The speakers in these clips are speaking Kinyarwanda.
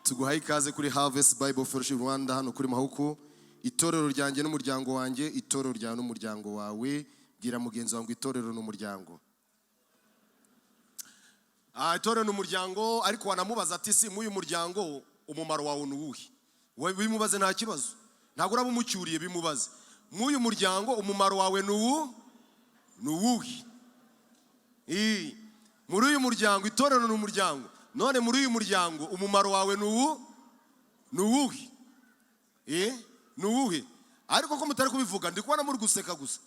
Tuguhaye ikaze kuri Harvest Bible Fellowship Rwanda hano kuri Mahuku. Itorero ryanjye n'umuryango wanjye, itorero ryawe n'umuryango wawe. Bwira mugenzi wawe ngo itorero n'umuryango. Itorero ni umuryango, ariko wanamubaza ati: "Si muri uyu muryango umumaro wawe ni uwuhe?" Wowe bimubaze, nta kibazo, ntabwo uraba umucyuriye. Bimubaze: "Muri uyu muryango umumaro wawe ni uwuhe?" Muri uyu muryango, itorero ni umuryango, none muri uyu muryango umumaro wawe ni uwuhe? Ni uwuhe? Ariko ko mutari kubivuga, ndi kubona muri guseka gusa.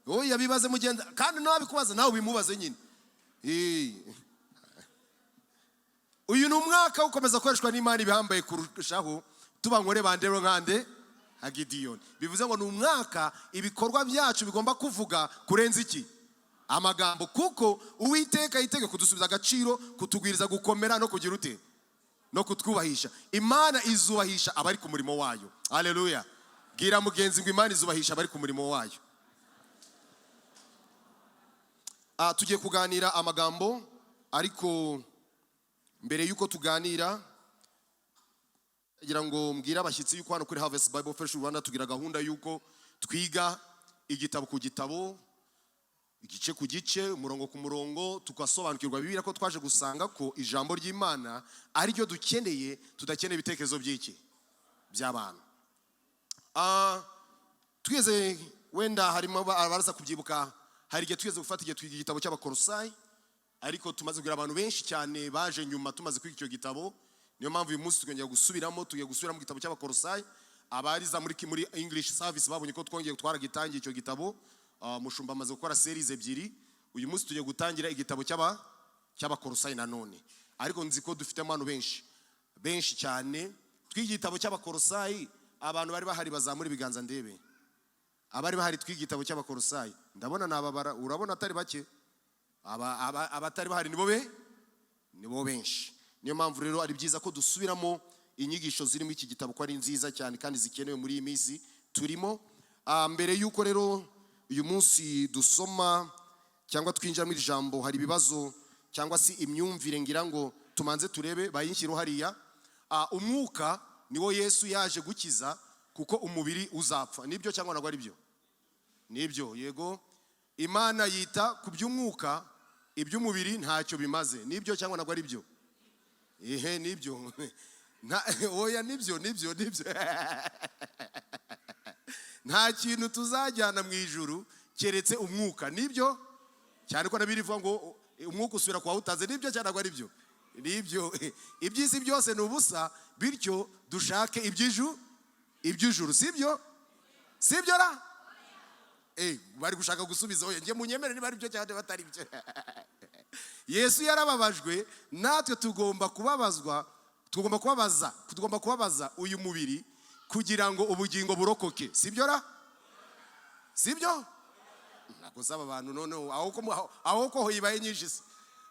Oya, bibaze mugenda, kandi nawe bikubaza, nawe ubimubaze nyine. Uyu ni umwaka wo gukomeza gukoreshwa n'Imana ibihambaye kurushaho, tuba nkore bandero nkande nka Gidiyoni. Bivuze ngo ni umwaka ibikorwa byacu bigomba kuvuga kurenza iki? Amagambo. Kuko Uwiteka yitege kudusubiza agaciro, kutugwiriza gukomera no kugira ute? No kutwubahisha. Imana izubahisha abari ku murimo wayo. Haleluya! Bwira mugenzi ngo Imana izubahisha abari ku murimo wayo. Tugiye kuganira amagambo, ariko mbere y'uko tuganira, kugira ngo mbwire abashyitsi yuko hano kuri Harvest Bible Fellowship Rwanda tugira gahunda y'uko twiga igitabo ku gitabo, igice ku gice, umurongo ku murongo, tugasobanukirwa Bibiliya, ko twaje gusanga ko ijambo ry'Imana ariryo dukeneye, tudakeneye ibitekerezo by'iki? By'abantu. Twigeze, wenda harimo abaza kubyibuka, hari igihe twigeze gufata igihe twiga igitabo cy'Abakorosayi, ariko tumaze kugira abantu benshi cyane baje nyuma tumaze kwiga icyo gitabo. Niyo mpamvu uyu munsi twongeye gusubiramo, tugiye gusubiramo igitabo cy'Abakorosayi. Abariza muri English service babonye ko twongeye twaragitangiye icyo gitabo. Mushumba amaze gukora series ebyiri. Uyu munsi tugiye gutangira igitabo cy'Abakorosayi nanone, ariko nzi ko dufitemo abantu benshi benshi cyane. Twiga igitabo cy'Abakorosayi, abantu bari bahari bazamura ibiganza ndebe. Abari bahari twiga igitabo cy'Abakorosayi, ndabona nababara, urabona atari bake. Abatari bahari nibo benshi. Niyo mpamvu rero ari byiza ko dusubiramo inyigisho zirimo iki gitabo, ko ari nziza cyane kandi zikenewe muri iyi minsi turimo. Mbere y'uko rero uyu munsi dusoma cyangwa twinjira muri iri jambo, hari ibibazo cyangwa se imyumvire ngira ngo tumanze turebe. Bayinshyiro hariya. Umwuka niwo Yesu yaje gukiza, kuko umubiri uzapfa. Nibyo cyangwa ntabwo ari byo? Nibyo, yego. Imana yita ku by'umwuka, iby'umubiri ntacyo bimaze. Nibyo cyangwa ntabwo ari byo? Ihe, nibyo. Oya, nibyo, nibyo, nibyo. Nta kintu tuzajyana mu ijuru keretse umwuka. Nibyo cyane, ko na Bibiliya ivuga ngo umwuka usubira kwa utaze. Nibyo cyane, ntabwo ari byo? Nibyo. Iby'isi byose ni ubusa, bityo dushake iby'ijuru. Sibyo? Sibyo ra? Bari gushaka gusubiza. Oya, njye munyemere niba ari byo cyangwa batari byo. Yesu yarababajwe, natwe tugomba kubabazwa, tugomba kubabaza, tugomba kubabaza uyu mubiri kugira ngo ubugingo burokoke. Sibyo ra? Sibyo? Ntabwo saba abantu noneho aho ko ibaye nyinshi se?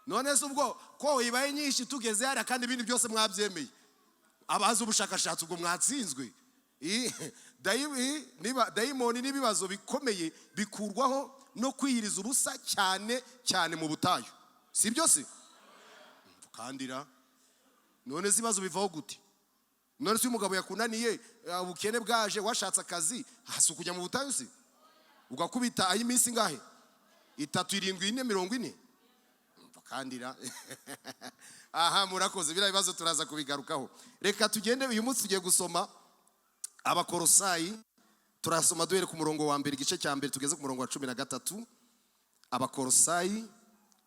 None se ubwo ko ibaye nyinshi tugeze hariya, kandi ibindi byose mwabyemeye, abazi ubushakashatsi, ubwo mwatsinzwe. Niba dayimoni n'ibibazo bikomeye bikurwaho no kwiyiriza ubusa cyane cyane mu butayu. Si byo se? Kandira. None se ibibazo bivaho gute? None se uyu mugabo yakunaniye, ubukene bwaje, washatse akazi, hasi ukujya mu butayu se, ugakubita ay'iminsi ingahe? 3, 7, 4, 40. Kandira. Aha, murakoze. Biriya bibazo turaza kubigarukaho. Reka tugende. Uyu munsi tugiye gusoma Abakorosayi. Turasoma duhere ku murongo wa mbere, igice cya mbere, tugeze ku murongo wa 13. Abakorosayi,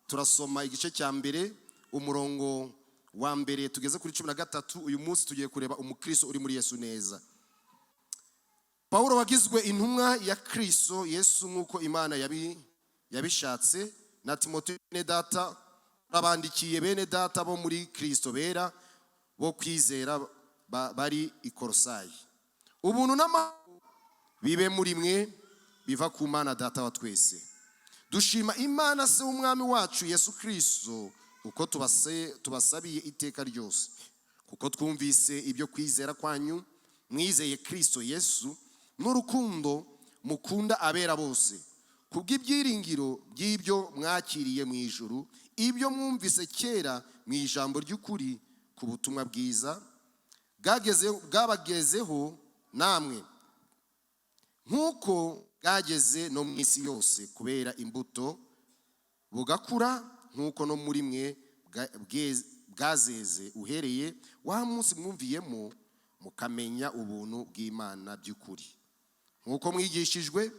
turasoma igice cya mbere, umurongo wa mbere, tugeze kuri 13. Uyu munsi tugiye kureba umukristo uri muri Yesu neza. Pawulo wagizwe intumwa ya Kristo Yesu nk'uko Imana yabishatse, na Timoteyo bene data, abandikiye bene data bo muri Kristo bera bo kwizera bari i Korosayi. Ubuntu n'amahoro bibe muri mwe biva ku Mana Data wa twese. Dushima Imana Se w'Umwami wacu Yesu Kristo uko tubasabiye iteka ryose, kuko twumvise ibyo kwizera kwanyu mwizeye Kristo Yesu n'urukundo mukunda abera bose, kubw'ibyiringiro by'ibyo mwakiriye mu ijuru, ibyo mwumvise kera mu ijambo ry'ukuri ku butumwa bwiza. Bwabagezeho namwe nk'uko bwageze no mu isi yose, kubera imbuto bugakura nk'uko no muri mwe bwazeze uhereye wa munsi mwumviyemo mukamenya ubuntu bw'Imana by'ukuri, nk'uko mwigishijwe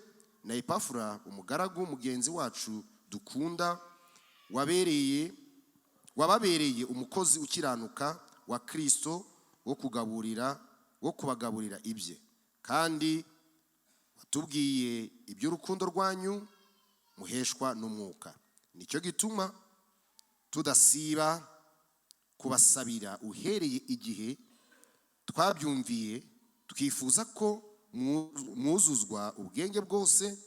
na Epafura, umugaragu mugenzi wacu dukunda, wababereye umukozi ukiranuka wa Kristo wo kubagaburira ibye, kandi watubwiye iby'urukundo rwanyu muheshwa n'Umwuka. Nicyo gituma tudasiba kubasabira uhereye igihe twabyumviye, twifuza ko mwuzuzwa ubwenge bwose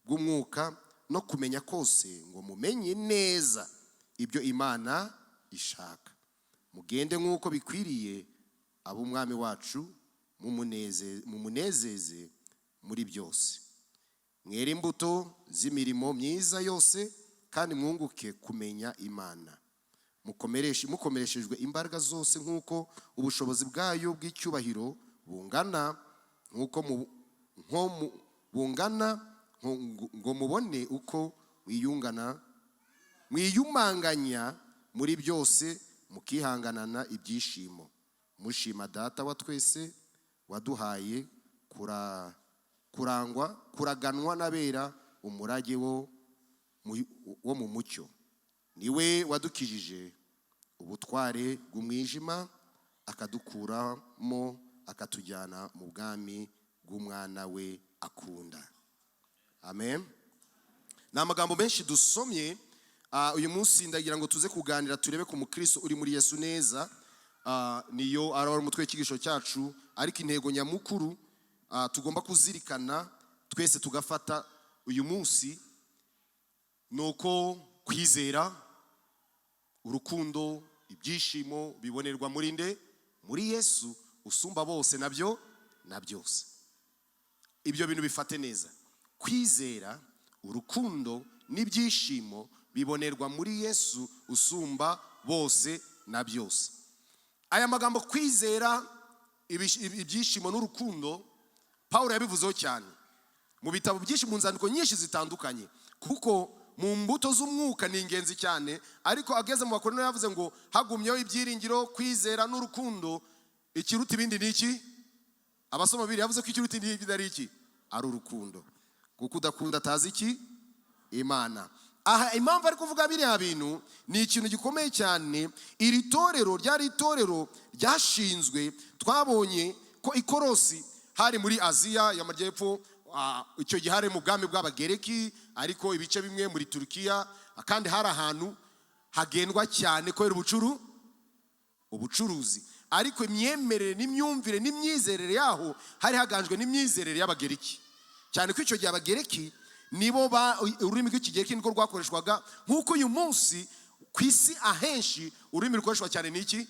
bw'umwuka no kumenya kose, ngo mumenye neza ibyo Imana ishaka, mugende nk'uko bikwiriye ab'Umwami wacu, mumunezeze muri byose, mwere imbuto z'imirimo myiza yose, kandi mwunguke kumenya Imana, mukomereshejwe imbaraga zose nk'uko ubushobozi bwayo bw'icyubahiro bungana, nk'uko nko bungana, ngo mubone uko mwiyumanganya muri byose, mukihanganana ibyishimo, mushima Data wa twese waduhaye kuraganwa n'abera umurage wo mu mucyo. Niwe wadukijije ubutware bw'umwijima, akadukuramo, akatujyana mu bwami bw'Umwana we akunda. Amen. Ni amagambo menshi dusomye. Uyu munsi ndagira ngo tuze kuganira, turebe ku mukristo uri muri Yesu neza. Niyo ari umutwe w'ikigisho cyacu, ariko intego nyamukuru tugomba kuzirikana twese tugafata uyu munsi ni uko kwizera, urukundo, ibyishimo bibonerwa muri nde? Muri Yesu usumba bose nabyo na byose. Ibyo bintu bifate neza: kwizera, urukundo n'ibyishimo bibonerwa muri Yesu usumba bose na byose. Aya magambo kwizera, ibyishimo n'urukundo, Paul yabivuzeho cyane mu bitabo byinshi, mu nzandiko nyinshi zitandukanye, kuko mu mbuto z'umwuka ni ingenzi cyane. Ariko ageze mu Bakorinto yavuze ngo hagumyeho ibyiringiro, kwizera n'urukundo, ikiruta ibindi ni iki? Abasoma bibiri, yavuze ko ikiruta ibindi ari iki? Ari urukundo, kuko udakunda atazi iki? Imana. Aha impamvu ari kuvuga biriya bintu ni ikintu gikomeye cyane. Iri torero ryari itorero ryashinzwe, twabonye ko Ikorosi hari muri Aziya y'Amajyepfo. Icyo gihe hari mu bwami bw'Abagereki, ariko ibice bimwe muri Turukiya, kandi hari ahantu hagendwa cyane kubera ubucuruzi. Ariko imyemerere n'imyumvire n'imyizerere yaho hari haganjwe n'imyizerere y'Abagereki cyane, ko icyo gihe Abagereki nibo ba ururimi rw'Ikigereki nirwo rwakoreshwaga, nk'uko uyu munsi ku isi ahenshi ururimi rukoreshwa cyane ni iki?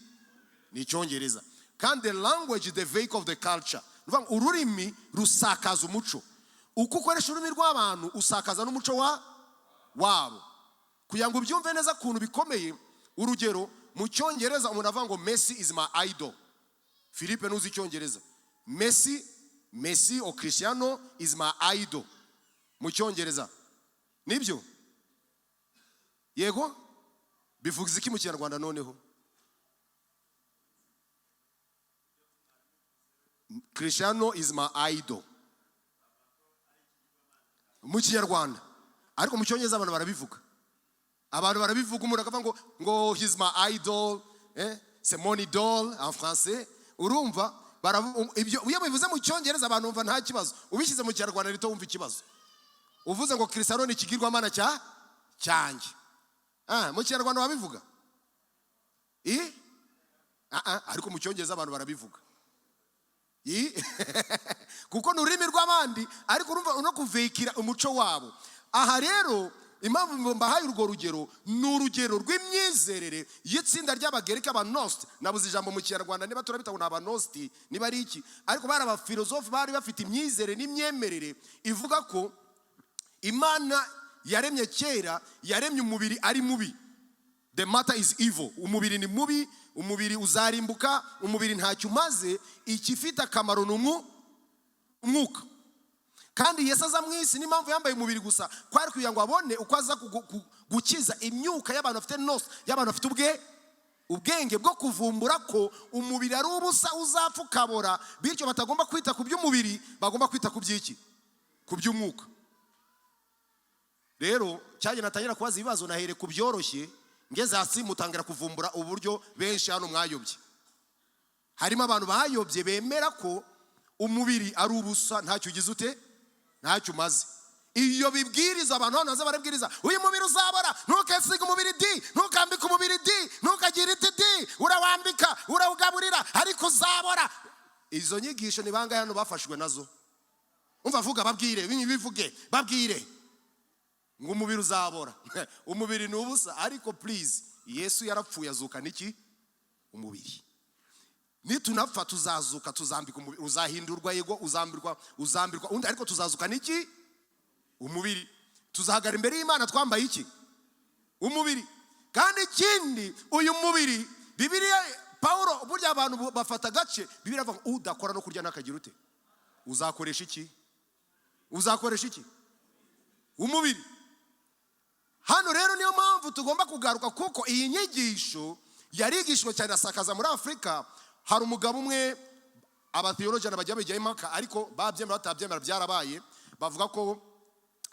Ni Icyongereza. Kandi the language is the vehicle of the culture. Ni ukuvuga ngo ururimi rusakaza umuco. Uko ukoresha ururimi rw'abantu, usakaza n'umuco wabo. Kugira ngo ubyumve neza ukuntu bikomeye, urugero, mu Cyongereza umuntu avuga ngo "Messi is my idol". Philippe, ntuzi Icyongereza? Messi o Cristiano is my idol mu Cyongereza, nibyo? Yego. Bivuga iki mu Kinyarwanda noneho? "Cristiano is my idol" mu Kinyarwanda, ariko mu Cyongereza abantu barabivuga. Abantu barabivuga, umuntu akavuga ngo "He's my idol", "C'est mon idole" en français. Urumva ibyo iyo bivuze mu Cyongereza abantu bumva nta kibazo. Ubishyize mu Kinyarwanda rito wumva ikibazo. Uvuze ngo "Cristiano ni ikigirwamana cyanjye", mu Kinyarwanda wabivuga? I ah, ah, ariko mu Cyongereza abantu barabivuga. Kuko ni ururimi rw'abandi, ariko urumva no kuvekira umuco wabo. Aha rero impamvu mbahaye urwo rugero, ni urugero rw'imyizerere y'itsinda ry'Abagereka, Abanositi. Nabuze ijambo mu Kinyarwanda, niba turabita ngo ni Abanositi, niba ari iki, ariko bari abafilozofe, bari bafite imyizerere n'imyemerere ivuga ko Imana yaremye kera, yaremye umubiri ari mubi. The matter is evil, umubiri ni mubi. Umubiri uzarimbuka, umubiri ntacyo umaze. Ikifite akamaro ni umwuka. Kandi Yesu aza mu isi, n'impamvu yambaye umubiri gusa kwari kugira ngo abone uko aza gukiza imyuka y'abantu bafite nous, y'abantu bafite ubwenge bwo kuvumbura ko umubiri ari ubusa, uzapfa ukabora, bityo batagomba kwita ku by'umubiri, bagomba kwita ku by'iki? Ku by'umwuka. Rero cyagiye natangira kubaza ibibazo, nahere ku byoroshye, ngeze hasi mutangira kuvumbura uburyo benshi hano mwayobye. Harimo abantu bayobye bemera ko umubiri ari ubusa, ntacyo ugize ute, ntacyo umaze. Iyo bibwiriza abantu hano baza barabwiriza: "Uyu mubiri uzabora, ntukasige umubiri di, ntukambike umubiri di, ntukagire iti di, urawambika, urawugaburira, ariko uzabora." Izo nyigisho ni bangahe hano bafashwe nazo? Umva, vuga, babwire, bivuge, babwire ngo umubiri uzabora, umubiri ni ubusa. Ariko please, Yesu yarapfuye azukana iki? Umubiri. Nitunapfa tuzazuka, tuzambika umubiri. Uzahindurwa, yego, uzambirwa, uzambirwa undi, ariko tuzazukana iki? Umubiri. Tuzahagara imbere y'Imana twambaye iki? Umubiri. Kandi ikindi, uyu mubiri, Bibiliya, Pawulo, burya abantu bafata agace Bibiliya avuga ngo udakora no kurya ntakagira ute. Uzakoresha iki? Uzakoresha iki? Umubiri. Hano rero niyo mpamvu tugomba kugaruka, kuko iyi nyigisho yarigishijwe cyane asakaza muri Afurika. Hari umugabo umwe, abatheologian bajya bijyaho impaka, ariko babyemera batabyemera byarabaye. Bavuga ko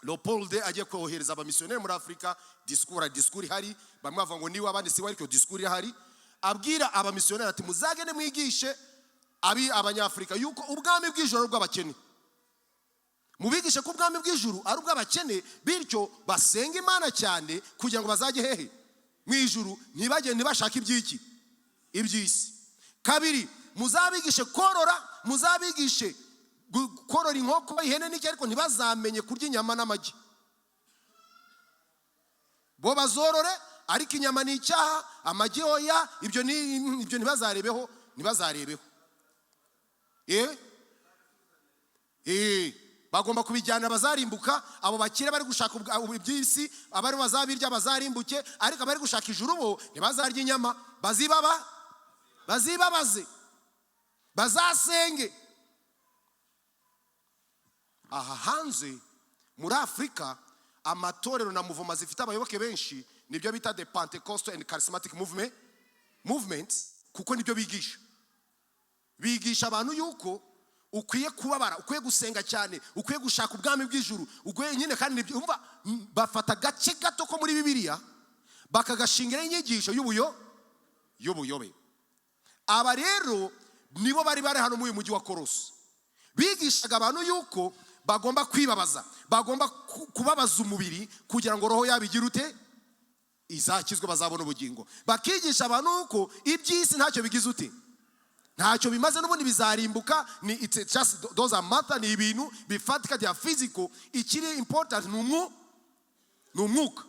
Leopold agiye kohereza abamisiyoneri muri Afurika, discours ihari, bamwe bavuga ngo niwe, abandi siwe, ariko discours ihari, abwira abamisiyoneri ati: "Muzagende mwigishe abi Abanyafurika yuko ubwami bw'ijuru ari ubw'abakene. Mubigishe ko ubwami bw'ijuru ari ubw'abakene, bityo basenga Imana cyane kugira ngo bazajye hehe? Mu ijuru. Ntibagende ntibashake iby'iki? Iby'isi. Kabiri, muzabigishe korora, muzabigishe korora inkoko, ihene n'iki, ariko ntibazamenye kurya inyama n'amagi. Bo bazorore, ariko inyama ni icyaha, amagi oya, ibyo ni ibyo ntibazarebeho, ntibazarebeho." Bagomba kubijyana bazarimbuka. Abo bakire bari gushaka iby'isi, abari bazabirya bazarimbuke, ariko abari gushaka ijuru bo ntibazarya inyama, bazibaba, bazibabaze, bazasenge." Aha hanze muri Afurika, amatorero na mouvement zifite abayoboke benshi nibyo bita the Pentecostal and Charismatic movement, kuko nibyo bigisha. Bigisha abantu yuko ukwiye kubabara, ukwiye gusenga cyane, ukwiye gushaka ubwami bw'ijuru, ukwiye nyine. Kandi nibyo, umva, bafata agace gato ko muri Bibiliya bakagashingiraho inyigisho y'ubuyobe. Aba rero nibo bari bari hano muri uyu mujyi wa Korosi. Bigishaga abantu yuko bagomba kwibabaza, bagomba kubabaza umubiri kugira ngo roho yabo igire ute? Izakizwe, bazabona ubugingo. Bakigisha abantu yuko iby'isi ntacyo bigize ute? Ntacyo bimaze, n'ubundi bizarimbuka. Ni it's just those are matter, ni ibintu bifatika bya physical. Ikiri important ni umwuka,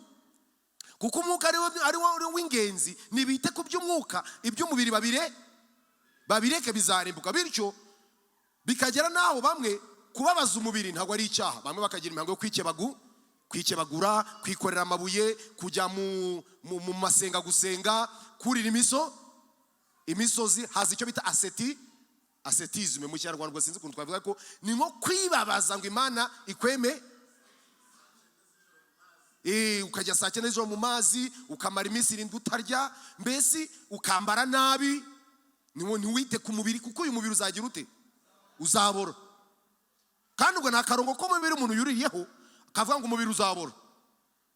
kuko umwuka ari wo w'ingenzi. Nibite ku by'umwuka, iby'umubiri babireke, bizarimbuka. Bityo bikagera n'aho bamwe kubabaza umubiri ntabwo ari icyaha. Bamwe bakagira imihango yo kwikebagura, kwikorera amabuye, kujya mu masenga gusenga, kurira imisozi. Haza icyo bita ascétisme mu Kinyarwanda, ubwo sinzi ukuntu twavuga ko ni nko kwibabaza ngo Imana ikweme. Ukajya saa 9 z'ijoro mu mazi, ukamara iminsi 7 utarya, mbese ukambara nabi, ntiwite ku mubiri, kuko uyu mubiri uzagira ute? Uzabora. Kandi ubwo ni akarongo k'umubiri umuntu yuririyeho, kavuga ngo umubiri uzabora,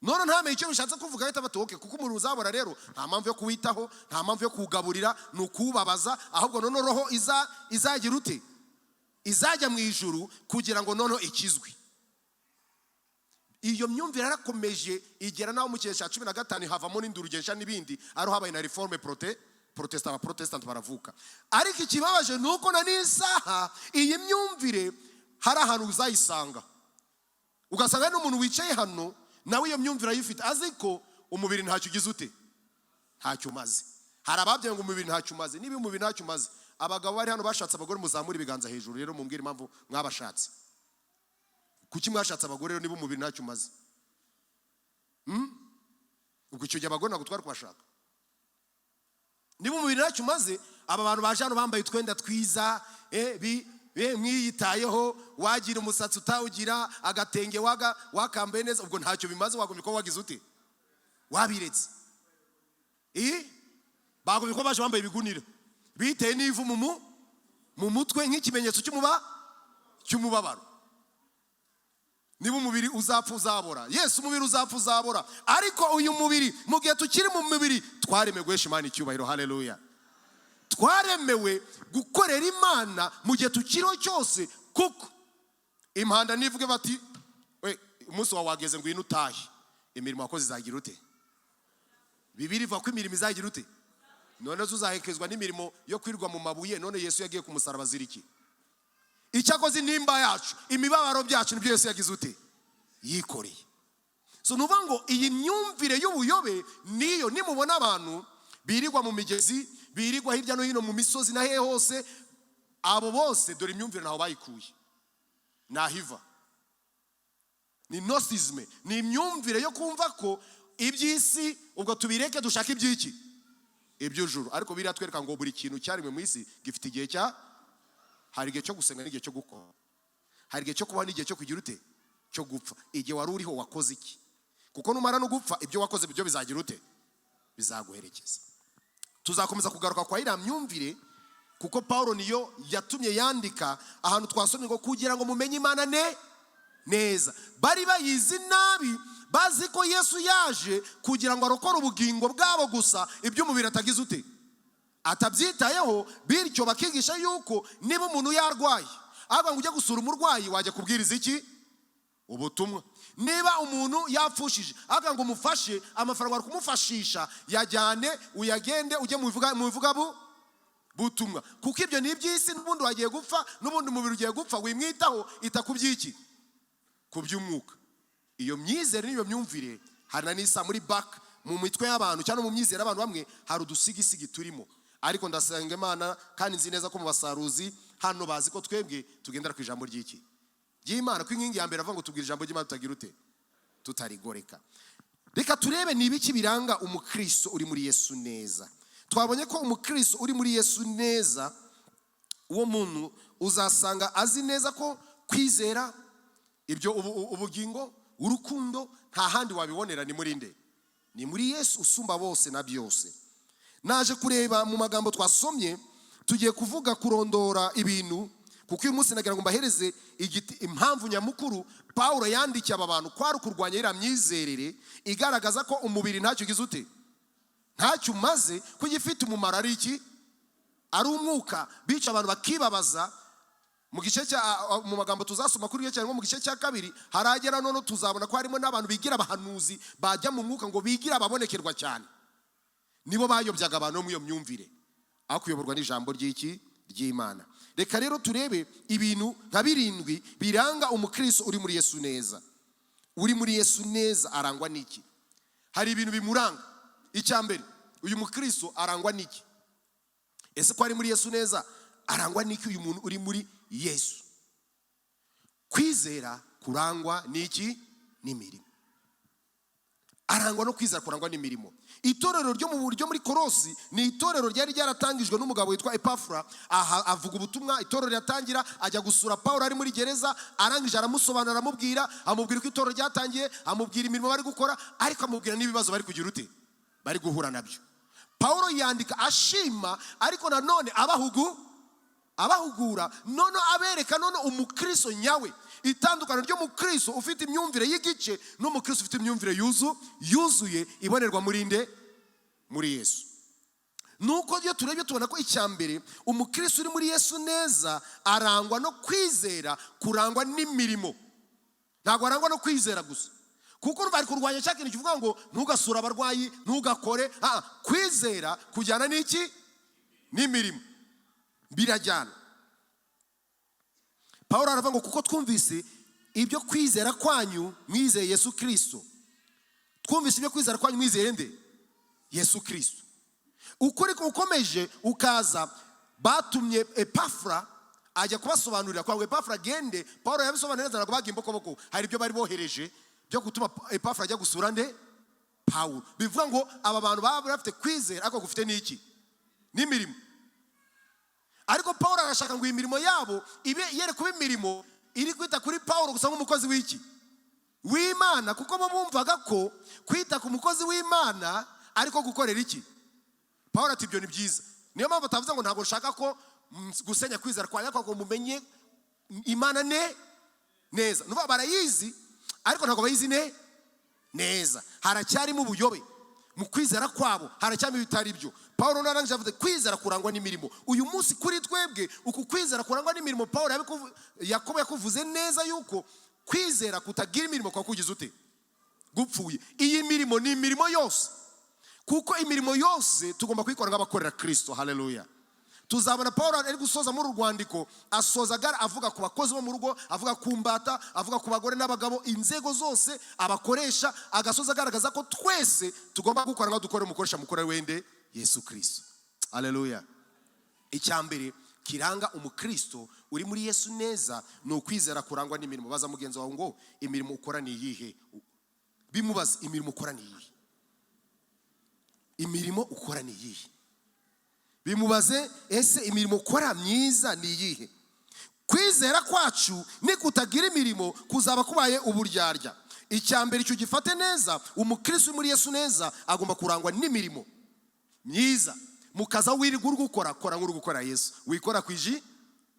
none ntamenye icyo bishatse kuvuga, ahita batoke kuko umubiri uzabora. Rero nta mpamvu yo kuwitaho, nta mpamvu yo kuwugaburira, ni ukuwubabaza. Ahubwo none roho izagira ute? Izajya mu ijuru, kugira ngo noneho ikizwe. Iyo myumvire yarakomeje igera naho mu kihe cya 15 havamo n'indurugesha n'ibindi, ariho habaye na Réforme protestant, abaprotestant baravuka. Ariko ikibabaje ni uko na n'isaha iyi myumvire hari ahantu uzayisanga, ugasanga n'umuntu wicaye hano nawe iyo myumvire ayifite, azi ko umubiri ntacyo ugize ute? Ntacyo umaze. Hari ababyaye ngo umubiri ntacyo umaze. Niba umubiri ntacyo umaze, abagabo bari hano bashatse abagore, muzamure ibiganza hejuru. Rero mumbwire impamvu mwabashatse. Kuki mwashatse abagore rero niba umubiri ntacyo umaze? Ubwo icyo gihe abagore ntabwo twari kubashaka. Niba umubiri ntacyo umaze, aba bantu baje hano bambaye utwenda twiza, mwiyitayeho, wagira umusatsi, utawugira, agatenge waga wakambaye neza, ubwo ntacyo bimaze. Wagombye kuba wagize ute? Wabiretse. Bagombye kuba baje bambaye ibigunira, biteye n'ivu mu mutwe nk'ikimenyetso cy'umubabaro. Niba umubiri uzapfa, uzabora, yesu, umubiri uzapfa, uzabora. Ariko uyu mubiri, mu gihe tukiri mu mubiri, twaremewe guhesha Imana icyubahiro. Haleluya! Twaremewe gukorera Imana mu gihe tukiriho cyose, kuko impanda nivuge bati: "We, umunsi wawe wageze, ngwino utahe," imirimo wakoze izagira ute? Bibiliya ivuga ko imirimo izagira ute? None tuzahekezwa n'imirimo yo kwirwa mu mabuye? None Yesu yagiye ku musaraba azira iki? Icyakoze intimba yacu, imibabaro byacu, nibyo Yesu yagize ute? Yikoreye. So ni ukuvuga ngo iyi myumvire y'ubuyobe niyo nimubona abantu birirwa mu migezi, birirwa hirya no hino mu misozi na hehe hose, abo bose dore imyumvire ntaho bayikuye, nahiva ni gnosticisme. Ni imyumvire yo kumva ko iby'isi ubwo tubireke, dushaka iby'iki? Iby'ijuru. Ariko biriya twereka ngo buri kintu cyaremwe mu isi gifite igihe cya, hari igihe cyo gusenga n'igihe cyo gukora, hari igihe cyo kubaho n'igihe cyo kugira ute? Cyo gupfa. Igihe wari uriho wakoze iki? Kuko numara no gupfa, ibyo wakoze byo bizagira ute? Bizaguherekeza. Tuzakomeza kugaruka kwa iriya myumvire, kuko Paul niyo yatumye yandika ahantu twasomye ngo kugira ngo mumenye Imana ne neza. Bari bayizi nabi, bazi ko Yesu yaje kugira ngo arokore ubugingo bwabo gusa, iby'umubiri atagize ute? Atabyitayeho. Bityo bakigisha yuko niba umuntu yarwaye, ahubwo ngo ujye gusura umurwayi, wajya kubwiriza iki? Ubutumwa. Niba umuntu yapfushije, ahubwo ngo umufashe, amafaranga bari kumufashisha yajyane, uyagende ujye mu bivuga butumwa, kuko ibyo ni iby'isi, n'ubundi wagiye gupfa, n'ubundi umubiri ugiye gupfa, wimwitaho, ita ku by'iki? Ku by'umwuka. Iyo myizere n'iyo myumvire hari na n'isa muri back mu mitwe y'abantu cyangwa mu myizere y'abantu bamwe, hari udusigisigi turimo. Ariko ndasenga Imana kandi nzi neza ko mu basaruzi hano bazi ko twebwe tugendera ku ijambo ry'iki? Ry'Imana. Ko inkingi ya mbere avuga ngo tubwire ijambo ry'Imana tutagira ute? Tutarigoreka. Reka turebe ni ibiki biranga umukristo uri muri Yesu neza. Twabonye ko umukristo uri muri Yesu neza, uwo muntu uzasanga azi neza ko kwizera ibyo ubugingo, urukundo, nta handi wabibonera, ni muri nde? Ni muri Yesu usumba bose na byose. Naje kureba mu magambo twasomye, tugiye kuvuga kurondora ibintu, kuko uyu munsi nagira ngo mbahereze igiti, impamvu nyamukuru Pawulo yandikiye aba bantu kwari ukurwanya iriya myizerere igaragaza ko umubiri ntacyo ugize ute? Ntacyo umaze, ko igifite umumaro ari iki? Ari umwuka. Bica abantu bakibabaza mu gice cya, mu magambo tuzasoma kuri iyo cyane, nko mu gice cya kabiri haragera, none tuzabona ko harimo n'abantu bigira abahanuzi, bajya mu mwuka ngo bigira ababonekerwa cyane. Nibo bayobyaga abantu bo muri iyo myumvire, aho kuyoborwa n'ijambo ry'iki? Ry'Imana. Reka rero turebe ibintu nka birindwi biranga umukristo uri muri Yesu neza. Uri muri Yesu neza arangwa n'iki? Hari ibintu bimuranga. Icya mbere, uyu mukristo arangwa n'iki? Ese ko ari muri Yesu neza, arangwa n'iki uyu muntu uri muri Yesu? Kwizera kurangwa n'iki? N'imirimo. Arangwa no kwizera kurangwa n'imirimo. Itorero ryo mu buryo muri Korosi ni itorero ryari ryaratangijwe n'umugabo witwa Epafura. Aha avuga ubutumwa, itorero riratangira, ajya gusura Pawulo ari muri gereza, arangije aramusobanurira, aramubwira, amubwira uko itorero ryatangiye, amubwira imirimo bari gukora, ariko amubwira n'ibibazo bari kugira ute? Bari guhura nabyo. Pawulo yandika ashima, ariko nanone abahugura, none abereka none umukristo nyawe, itandukaniro ry'umukristo ufite imyumvire y'igice n'umukristo ufite imyumvire yuzuye ibonerwa muri nde? Muri Yesu. Nuko iyo turebye tubona ko icya mbere, umukristo uri muri Yesu neza arangwa no kwizera kurangwa n'imirimo. Ntabwo arangwa no kwizera gusa, kuko urumva ari kurwanya cya kintu kivuga ngo ntugasure abarwayi, ntugakore. Ah, kwizera kujyana n'iki? N'imirimo, birajyana. Paul aravuga ngo kuko twumvise ibyo kwizera kwanyu mwizeye Yesu Kirisito. Twumvise ibyo kwizera kwanyu mwizeye nde? Yesu Kirisito. Ukuri ukomeje ukaza, batumye Epafura ajya kubasobanurira, kugira ngo Epafura agende. Paul yabisobanuye neza, ntabwo bagiye imbokoboko. Hari ibyo bari bohereje byo gutuma Epafura ajya gusura nde? Pawulo. Bivuga ngo aba bantu baba bafite kwizera ariko gufite n'iki? N'imirimo. Ariko Paul arashaka ngo iyi mirimo yabo ibe yere kuba imirimo iri kwita kuri Paul gusa nk'umukozi w'iki? W'Imana. Kuko bo bumvaga ko kwita ku mukozi w'Imana ariko gukorera iki? Paul ati: "Ibyo ni byiza." Niyo mpamvu atavuze ngo ntabwo nshaka ko gusenya kwizera kwa ariko ngo mumenye Imana ne neza. Nuvuga barayizi, ariko ntabwo bayizi ne neza. Haracyarimo ubuyobe mu kwizera kwabo, haracyarimo ibitari byo. Paul narangije avuze kwizera kurangwa n'imirimo. Uyu munsi kuri twebwe, uku kwizera kurangwa n'imirimo, Paul Yakobo yakuvuze neza yuko kwizera kutagira imirimo kwa kugize ute? Gupfuye. Iyi mirimo ni imirimo yose, kuko imirimo yose tugomba kuyikora nk'abakorera Kristo. Haleluya! Tuzabona Paul ari gusoza muri uru rwandiko, asoza avuga ku bakozi bo mu rugo, avuga ku mbata, avuga ku bagore n'abagabo, inzego zose abakoresha, agasoza agaragaza ko twese tugomba gukora nka dukora umukoresha mukuru wende Yesu Kristo. Haleluya! Icya mbere kiranga umukristo uri muri Yesu neza ni ukwizera kurangwa n'imirimo. Baza mugenzi wawe ngo: "Imirimo ukora ni iyihe?" Bimubaze: "Imirimo ukora ni iyihe? Imirimo ukora ni iyihe?" Bimubaze: "Ese imirimo ukora myiza ni iyihe?" Kwizera kwacu nikutagira imirimo kuzaba kubaye uburyarya. Icya mbere, icyo ugifate neza: umukristo uri muri Yesu neza agomba kurangwa n'imirimo myiza. Mu kazi aho wirirwa uri gukora, kora nk'uri gukora Yesu, wikora ku iji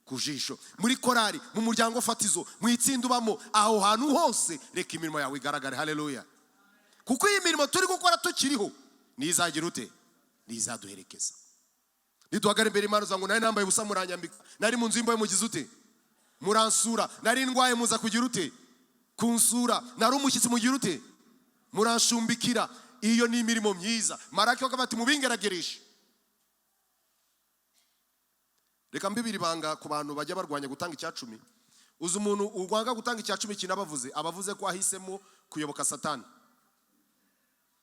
ku jisho. Muri korari, mu muryango fatizo, mu itsinda ubamo, aho hantu hose, reka imirimo yawe igaragare. Haleluya! Kuko iyi mirimo turi gukora tukiriho nizagira ute? Nizaduherekeza. Niduhagara imbere y'Imana uza ngo: "Nari nambaye ubusa muranyambika, nari mu nzu y'imbohe mugize ute? Muransura, nari ndwaye muza kugira ute? Kunsura, nari umushyitsi mugira ute? Muranshumbikira." Iyo ni imirimo myiza. Maraki bakavuga ati: "Mubingeragereshe." Reka mbibiri ibanga ku bantu bajya barwanya gutanga icyacumi. Uzi umuntu urwanga gutanga icyacumi, ikintu abavuze, abavuze ko ahisemo kuyoboka Satani.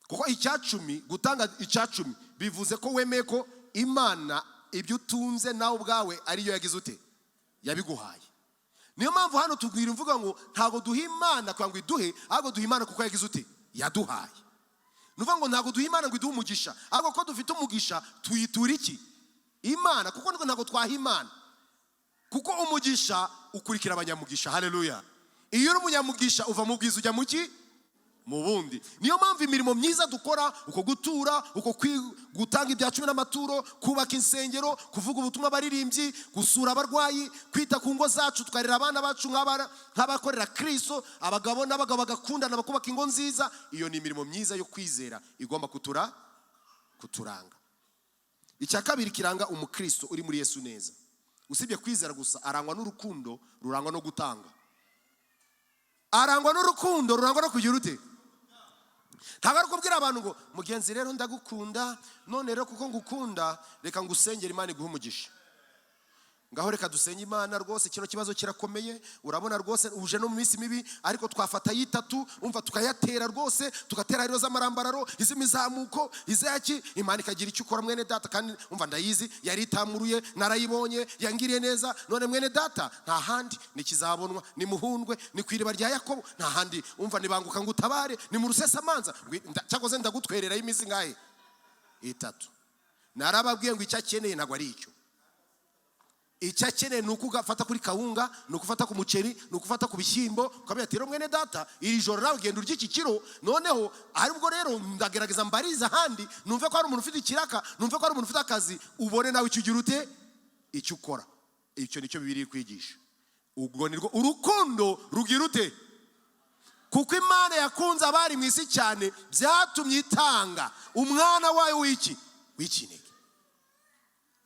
Kuko icyacumi, gutanga icyacumi bivuze ko wemeye ko Imana ibyo utunze nawe ubwawe ariyo yagize ute? Yabiguhaye. Niyo mpamvu hano tubwira imvuga ngo ntabwo duha Imana kugira ngo iduhe, ahubwo duha Imana kuko yagize ute? Yaduhaye. Ni ukuvuga ngo ntabwo duha Imana ngo iduhe umugisha, ahubwo ko dufite umugisha tuyitura iki? Imana. Kuko ntabwo twaha Imana, kuko umugisha ukurikira abanyamugisha. Haleluya! Iyo uri umunyamugisha uva mu bwiza ujya mu ki? Mu bundi. Niyo mpamvu imirimo myiza dukora, uko gutura, uko gutanga ibya cumi n'amaturo, kubaka insengero, kuvuga ubutumwa, abaririmbyi, gusura abarwayi, kwita ku ngo zacu, tukarera abana bacu nk'abakorera Kristo, abagabo n'abagabo bagakundana, bakubaka ingo nziza, iyo ni imirimo myiza yo kwizera igomba kuturanga. Icya kabiri kiranga umukristo uri muri Yesu neza, usibye kwizera gusa, arangwa n'urukundo rurangwa no gutanga. Arangwa n'urukundo rurangwa no kugira ute? Ntabwo ari kubwira abantu ngo: "Mugenzi, rero ndagukunda, none rero kuko ngukunda reka ngusengere Imana iguhe umugisha. Ngaho reka dusenge Imana rwose, kino kibazo kirakomeye, urabona rwose uje no mu minsi mibi, ariko twafata yitatu, umva, tukayatera rwose, tugatera rero z'amarambararo, iz'imizamuko, izaki, Imana ikagira icyo ukora, mwene data. Kandi umva, ndayizi, yari itamuruye, narayibonye, yangiriye neza. None mwene data, nta handi nikizabonwa, ni muhundwe, ni ku iriba rya Yakobo, nta handi. Umva, nibanguka ngo utabare, ni mu rusesamanza. Cyakoze ndagutwereraho iminsi ngahe? Itatu." Narababwiye ngo icyo akeneye ntabwo ari icyo. Icyo akeneye ni uko ugafata kuri kawunga, ni uko ufata ku muceri, ni uko ufata ku bishyimbo, ukamenya ati: "Rero mwene data, iri joro nawe ugenda urya iki kiro. Noneho aribwo rero ndagerageza mbarize ahandi, numve ko hari umuntu ufite ikiraka, numve ko hari umuntu ufite akazi, ubone nawe icyo ugira ute? Icyo ukora." Icyo nicyo Bibiliya iri kwigisha. Ubwo nirwo urukundo rugira ute? Kuko Imana yakunze abari mu isi cyane, byatumye itanga umwana wayo w'iki? W'ikinege.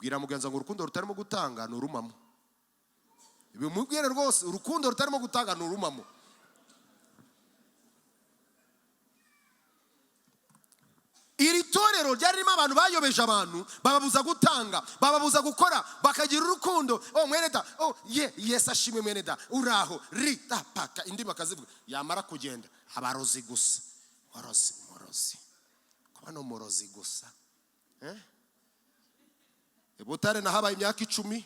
Bwira mugenzi ngo urukundo rutarimo gutanga ni urumamo. Bimubwire rwose: urukundo rutarimo gutanga ni urumamo. Iri torero ryari ririmo abantu bayobeje abantu, bababuza gutanga, bababuza gukora, bakagira urukundo. "Oh mwene da, oh ye, Yesu ashimwe, mwene da, uraho rita paka." Indi bakazivuga, yamara kugenda: "Abarozi gusa, murozi, murozi, kuba ni umurozi gusa." Eh? Butare nahabaye imyaka 10.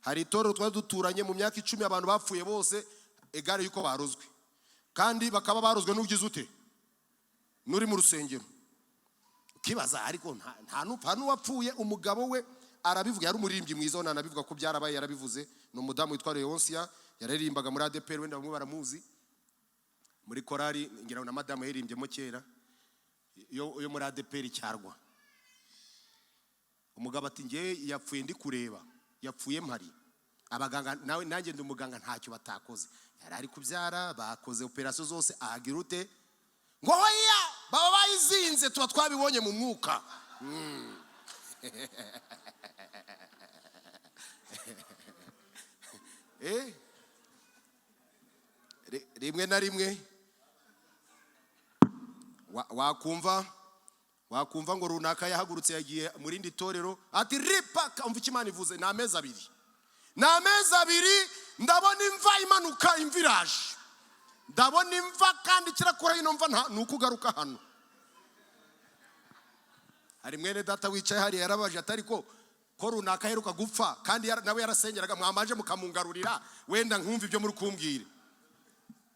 Hari itorero twari duturanye, mu myaka 10 abantu bapfuye bose egare yuko barozwe, kandi bakaba barozwe n'ugize ute? N'uri mu rusengero. Ukibaza, ariko nta n'uwapfuye. Umugabo we arabivuga, yari umuririmbyi mwiza, we anabivuga ko byarabaye, yarabivuze. Ni umudamu witwa Leoncia, yaririmbaga muri ADEPR, wenda bamwe baramuzi muri korari, ngira ngo na madamu yaririmbyemo kera yo muri ADEPR Cyarwa. Umugabo ati: "Ngewe yapfuye ndi kureba, yapfuye mpari." Abaganga, nawe nanjye ndi umuganga, ntacyo batakoze. Yari ari kubyara, bakoze operasiyo zose, ahagira ute ngo hoya, baba bayizinze, tuba twabibonye mu mwuka. Eh? Rimwe na rimwe wakumva ngo runaka yahagurutse yagiye mu rindi torero, ati ripa, umva icyo Imana ivuze: ni amezi 2, ni amezi 2, ndabona imva imanuka, imva iraje, ndabona imva, kandi kirakora ino mva ni uko ugaruka hano. Hari mwene data wicaye hariya yarabaje atari ko runaka aheruka gupfa kandi nawe yarasengeraga, mwamaje mukamungarurira wenda nkumva ibyo muri kumbwira,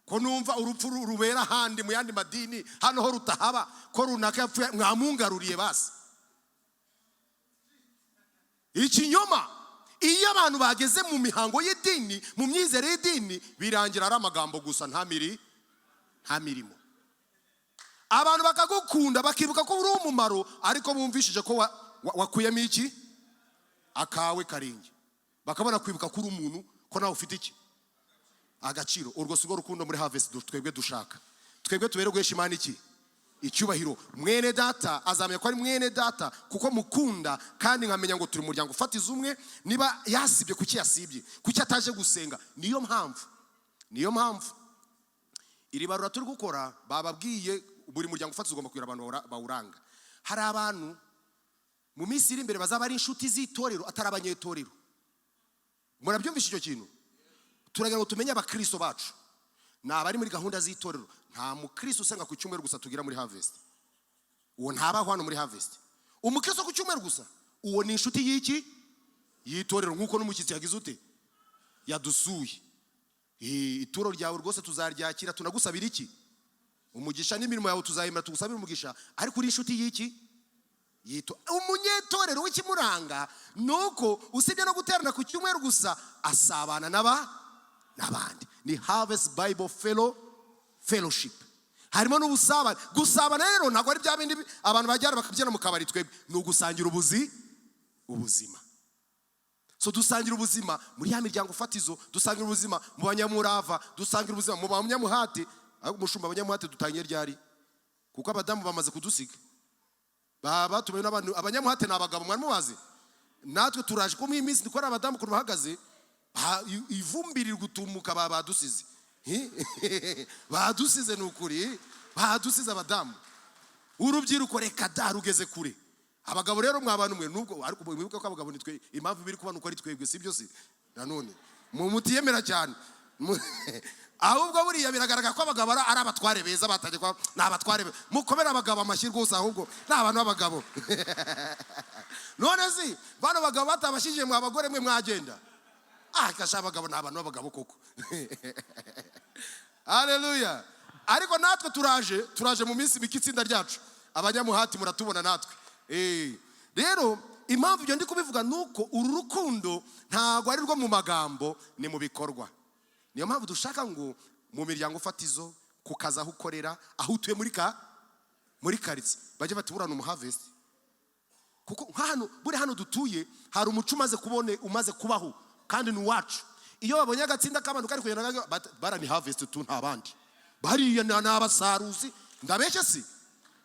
ko numva urupfu rubera ahandi mu yandi madini, hano ho rutahaba, ko runaka yapfuye mwamungaruriye basi. Ikinyoma, iyo abantu bageze mu mihango y'idini, mu myizere y'idini, birangira ari amagambo gusa, nta mirimo. Abantu bakagukunda, bakibuka ko uri umumaro, ariko bumvishije ko wakuyemo iki akawe karingi, bakabona kwibuka ko uri umuntu, ko nawe ufite iki agaciro. Urwo si rwo rukundo muri Harvest twebwe dushaka. Twebwe tubere guhesha Imana iki icyubahiro. Mwene data azamenya ko ari mwene data kuko mukunda, kandi nkamenya ngo turi umuryango ufatiza umwe. Niba yasibye, kuki yasibye? Kuki ataje gusenga? Niyo mpamvu iri barura turi gukora, bababwiye buri muryango ufatiza ugomba kugira abantu bawuranga. Hari abantu mu minsi iri imbere bazaba ari inshuti z'itorero, atari abanyetorero. Murabyumvisha icyo kintu? Turagira ngo tumenye abakristo bacu ni abari muri gahunda z'itorero. Nta mukristo usenga ku cyumweru gusa tugira muri Harvest, uwo ntabaho hano muri Harvest. Umukristo ku cyumweru gusa, uwo ni inshuti y'iki y'itorero, nk'uko n'umushyitsi yagize ute yadusuye. Ituro ryawe rwose tuzaryakira, tunagusabira iki umugisha, n'imirimo yawe tuzayemera, tugusabira umugisha, ariko uri inshuti y'iki yito. Umunyetorero w'ikimuranga ni uko usibye no guterana ku cyumweru gusa, asabana n'abandi. Ni Harvest Bible Fellowship, harimo n'ubusabane. Gusabana rero ntabwo ari bya bindi abantu bajyana bakabyina mu kabari. Twebwe ni ugusangira ubuzima. So dusangira ubuzima muri ya miryango fatizo, dusangira ubuzima mu banyamurava, dusangira ubuzima mu banyamuhate. Ariko umushumba, abanyamuhate dutangiye ryari? Kuko abadamu bamaze kudusiga, baba batumiwe n'abantu. Abanyamuhate ni abagabo, mwari mubazi. Natwe turaje ko mu iyi minsi dukora abadamu ukuntu bahagaze, ivumbi riri gutumuka, badusize. Badusize, ni ukuri badusize abadamu. Urubyiruko reka da, rugeze kure. Abagabo rero, mwa bantu mwe, nubwo ariko mwibuke ko abagabo nitwe impamvu biri kuba nuko ari twebwe, sibyo? Si nanone mu mutiyemera cyane. Ahubwo buriya biragaragara ko abagabo ari abatware beza, batangiye kuba ni abatware mukomere abagabo amashyi rwose, ahubwo ni abantu b'abagabo. None si bano bagabo batabashyigiye, mwa abagore mwe mwagenda? Ah, kasha, abagabo ni abantu b'abagabo koko, haleluya. Ariko natwe turaje mu minsi mike, itsinda ryacu abanyamuhati muratubona natwe. Rero impamvu ibyo ndi kubivuga ni uko uru rukundo ntabwo ari rwo mu magambo, ni mu bikorwa. Niyo mpamvu dushaka ngo mu miryango fatizo, ku kazi aho ukorera, aho utuye, muri karitsiye, bajye bati: "Buriya ni umuharvest." Kuko hano, buri hano dutuye hari umuco umaze kubone, umaze kubaho, kandi ni uwacu. Iyo babonye agatsinda k'abantu kari kugenda, bara ni Harvest tu, nta bandi bariya, ni abasaruzi. Ndabeshye si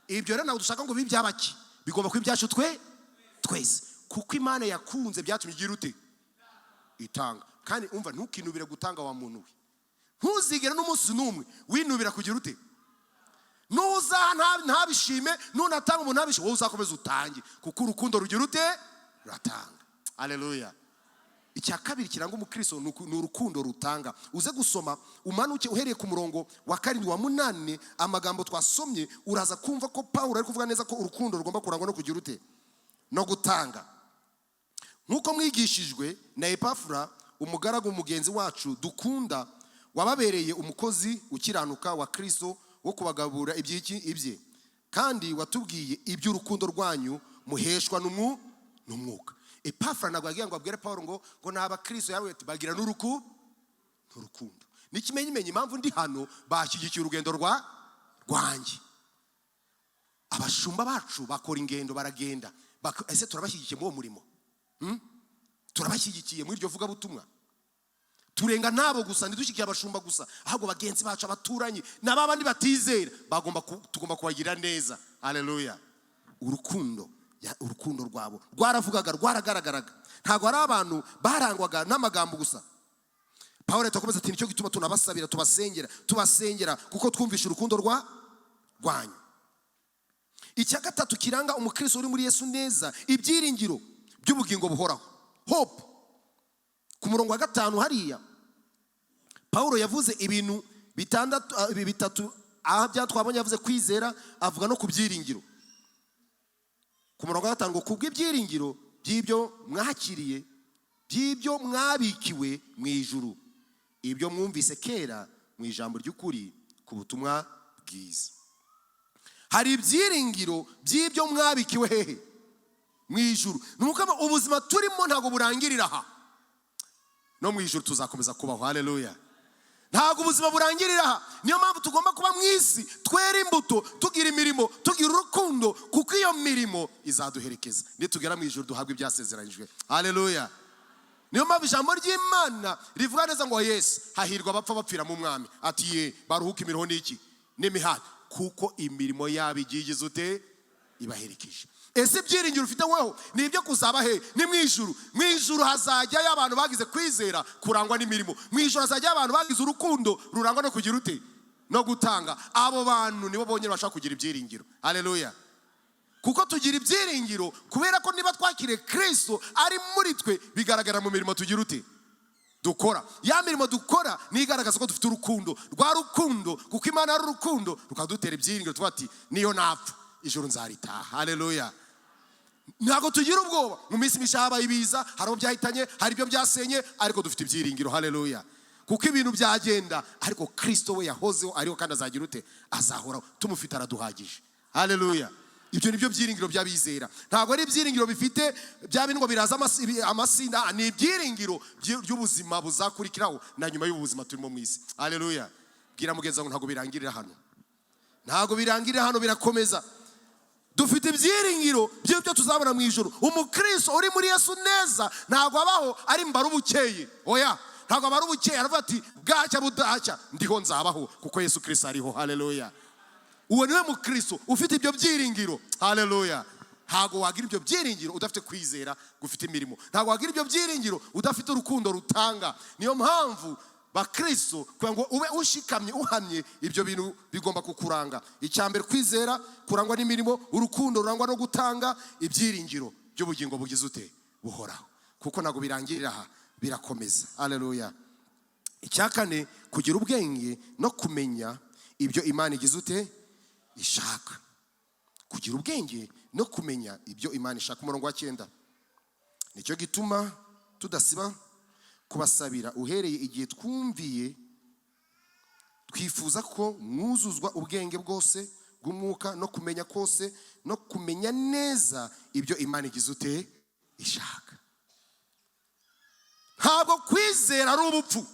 ibyo? Rero ntabwo dushaka ngo bibe iby'abaki, bigomba kuba ibyacu twe twese, kuko Imana yakunze byatumye igira ute itanga. Kandi umva, ntukinubire gutanga wa muntu we, ntuzigere n'umunsi n'umwe winubira kugira ute. Nuzaha ntabishime, nunatanga umuntu ntabishime, wowe uzakomeza utange, kuko urukundo rugira ute? Ruratanga. Aleluya. Icya kabiri kiranga umukristo ni urukundo rutanga. Uze gusoma umanuke uhereye ku murongo wa 7, wa 8, amagambo twasomye, uraza kumva ko Pawulo ari kuvuga neza ko urukundo rugomba kurangwa no kugira ute? No gutanga. Nk'uko mwigishijwe na Epafura, umugaragu mugenzi wacu dukunda, wababereye umukozi ukiranuka wa Kristo wo kubagabura iby'iki ibye. Kandi watubwiye iby'urukundo rwanyu muheshwa n'umwuka. Epafura ntabwo yagiye ngo abwire Paul ngo ni abakristo, yawe ati bagira n'urukundo. N'ikimenyimenyi, impamvu ndi hano, bashyigikiye urugendo rwanjye. Abashumba bacu bakora ingendo, baragenda. Ese turabashyigikiye muri uwo murimo? Turabashyigikiye muri iryo vugabutumwa? Turenga nabo gusa, ntidushyigikiye abashumba gusa, ahubwo bagenzi bacu, abaturanyi na ba bandi batizera, tugomba kubagira neza. Haleluya! Urukundo urukundo rwabo rwaravugaga, rwaragaragaraga. Ntabwo ari abantu barangwaga n'amagambo gusa. Paul akomeza ati: "Nicyo gituma tunabasabira, tubasengera, tubasengera kuko twumvishe urukundo rwanyu." Icya gatatu kiranga umukristo uri muri Yesu neza, ibyiringiro by'ubugingo buhoraho, hope. Ku murongo wa 5 hariya, Paul yavuze ibintu bitandatu, bitatu aha bya twabonye. Yavuze kwizera, avuga no ku byiringiro. Ku murongo wa 5 ngo: "Kubw'ibyiringiro by'ibyo mwakiriye, by'ibyo mwabikiwe mu ijuru, ibyo mwumvise kera mu ijambo ry'ukuri ku butumwa bwiza." Hari ibyiringiro by'ibyo mwabikiwe hehe? Mu ijuru. Ni ukuvuga ubuzima turimo ntabwo burangirira aha, no mu ijuru tuzakomeza kubaho. Haleluya! Ntabwo ubuzima burangirira aha. Niyo mpamvu tugomba kuba mu isi twera imbuto, tugira imirimo, tugira urukundo, kuko iyo mirimo izaduherekeza nitugera mu ijuru duhabwa ibyasezeranyijwe. Haleluya! Niyo mpamvu ijambo ry'Imana rivuga neza ngo: "Yesu, hahirwa abapfa bapfira mu Mwami," ati: "Ye baruhuka imiruho n'iki? N'imihati, kuko imirimo yabo igiye igize ute? Ibaherekeje." Ese ibyiringiro ufite weho ni ibyo kuzaba he? Ni mu ijuru. Mu ijuru hazajyayo abantu bagize kwizera kurangwa n'imirimo. Mu ijuru hazajyayo abantu bagize urukundo rurangwa no kugira ute? No gutanga. Abo bantu nibo bonyine bashobora kugira ibyiringiro. Haleluya! Kuko tugira ibyiringiro kubera ko niba twakiriye Kirisito ari muri twe, bigaragara mu mirimo tugira ute? Dukora. Ya mirimo dukora niyo igaragaza ko dufite urukundo, rwa rukundo, kuko Imana ari urukundo, rukadutera ibyiringiro, tuba ati: "Niyo napfa, ijuru nzaritaha." Haleluya! Ntabwo tugira ubwoba. Mu minsi mishya habaye ibiza, hari abo byahitanye, hari ibyo byasenye, ariko dufite ibyiringiro. Haleluya! Kuko ibintu byagenda, ariko Kirisito we yahozeho, ariho, kandi azagira ute? Azahoraho. Tumufite, araduhagije. Haleluya! Ibyo ni byo byiringiro by'abizera. Ntabwo ari ibyiringiro bifite bya bindi ngo biraza amasinda. Ni ibyiringiro by'ubuzima buzakurikiraho na nyuma y'ubuzima turimo mu isi. Haleluya! Bwira mugenzi wawe ngo ntabwo birangirira hano, ntabwo birangirira hano, birakomeza. Dufite ibyiringiro by'ibyo tuzabona mu ijuru. Umukristo uri muri Yesu neza ntabwo abaho ari mbara ubukeye. Oya, ntabwo abara ubukeye. Aravuga ati: "Bwacya budacya, ndiho, nzabaho kuko Yesu Kirisito ariho." Haleluya! Uwo niwe mukristo ufite ibyo byiringiro. Haleluya! Ntabwo wagira ibyo byiringiro udafite kwizera gufite imirimo. Ntabwo wagira ibyo byiringiro udafite urukundo rutanga. Niyo mpamvu bakristo, kugira ngo ube ushikamye, uhamye, ibyo bintu bigomba kukuranga. Icya mbere, kwizera kurangwa n'imirimo, urukundo rurangwa no gutanga, ibyiringiro by'ubugingo bugize ute? Buhoraho. Kuko ntabwo birangirira aha, birakomeza. Haleluya! Icya kane, kugira ubwenge no kumenya ibyo Imana igize ute? Ishaka. Kugira ubwenge no kumenya ibyo Imana ishaka. Umurongo wa 9: "Nicyo gituma tudasiba kubasabira uhereye igihe twumviye, twifuza ko mwuzuzwa ubwenge bwose bw'umwuka no kumenya kose, no kumenya neza ibyo Imana igize ute? Ishaka." Ntabwo kwizera ari ubupfu,